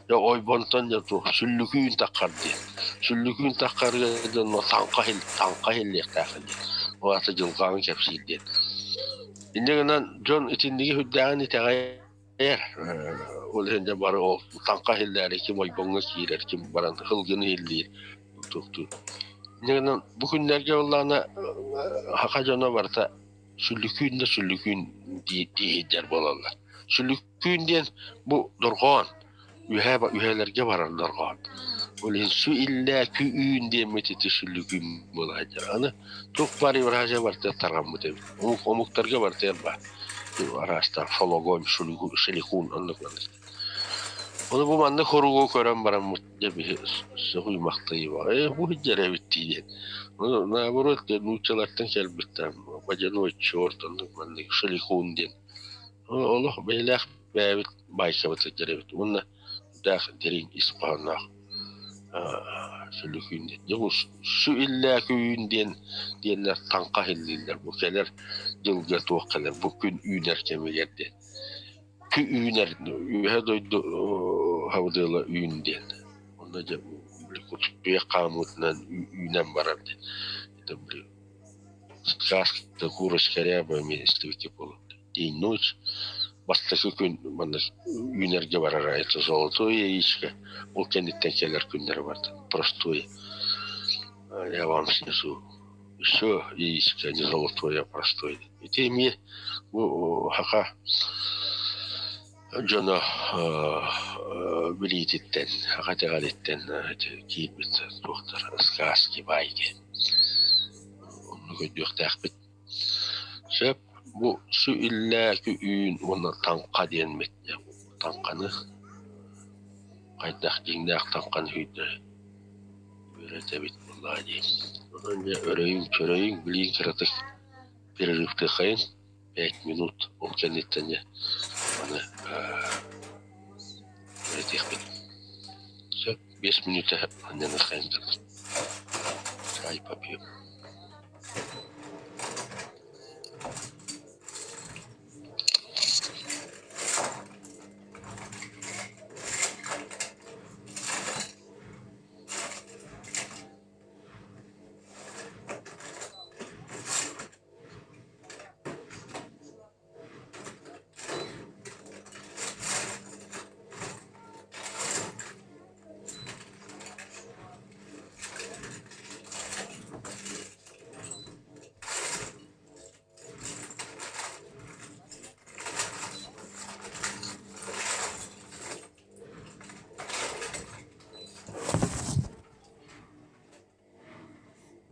дьэ ойбонтон дьэ туох сүллүкүүн таххар диэн сүллүкүүн таххарга дьонно таҥха таҥха иһиллиэхтээххин диэн ол аата дьылҕаҕын кэпсиир диэн инньэ гынан дьон итинниги сүрдээҕин итэҕэйэр ол иһин дьэ бары ол таҥха иһиллээри ким ойбоҥҥо киирэр ким баран һылгыны иһиллиир туохтуур инньэ гынан бу күннэргэ буоллаҕына саха дьоно барыта сүллүкүүн да сүллүкүүн дииһийдэр буолаллар. Сүллүкүүн диэн бу дорҕоон, үһээ үһээлэргэ барар дорҕоон. Ол иһин су иллээ кү-үүн диэммит ити сүллүкүүн буола сылдьар. Аны туох баар Евразия барыта тарҕаммыт эбит. Омук омуктарга барытыгар баар. Араастаах шологон, шелихун оннук маннык. Ону бу маннык хоругу көрөн бараммыт дьэ биһи сөҕүй-махтайыы ээ бу сылдьар эбит дии диэн. Ону наоборот нууччалартан кэлбиттэр водяной черт оннук маннык шелихун диэн. Олох бэйэлээх бэйэбит баайсабыт сылдьар эбит уонна даах дириҥ ис хоһоонноох сүлүкүүн диэн. Дьэ бу су иллээкүүн диэн диэннэр таҥха иһиллииллэр бу кэлэр дьылга туох кэлэр бу күн үүнэр кэмигэр диэн. Кү үүнэр үөһэ дойду хабыдыала үүн диэн. Онно дьэ кутуйах хаамыытынан үүнэн барар диэн. Это били сказка курочка ряба эмиэ истибиккэ буолуо. День ночь бастакы күн манна үүнэргэ барара это золотое яичко ол кэнниттэн кэлэр күннэрэ барда простое я вам снесу Все яичко не золотое, а простое. Ити эмиэ бу хака Дьоно билиититтэн, саха итэҕэлиттэн киирбит туохтар сказки, байки. Оннук өйдүөхтээхпит. Сөп, бу су иллээки үүн уонна таҥха диэммит таҥханы хайдах дьиҥнээх таҥханы үүйдэ үөрэтэбит буоллаҕа дии. Онон дьэ өрөйүҥ, чөрөйүҥ, билииҥ кыратык перерывтыаххайын 5 минут ол кэнниттэн дьэ аны үөрэтиэхпит. Сөп, 5 мүнүүтэ анньаныаххайын чай попьем.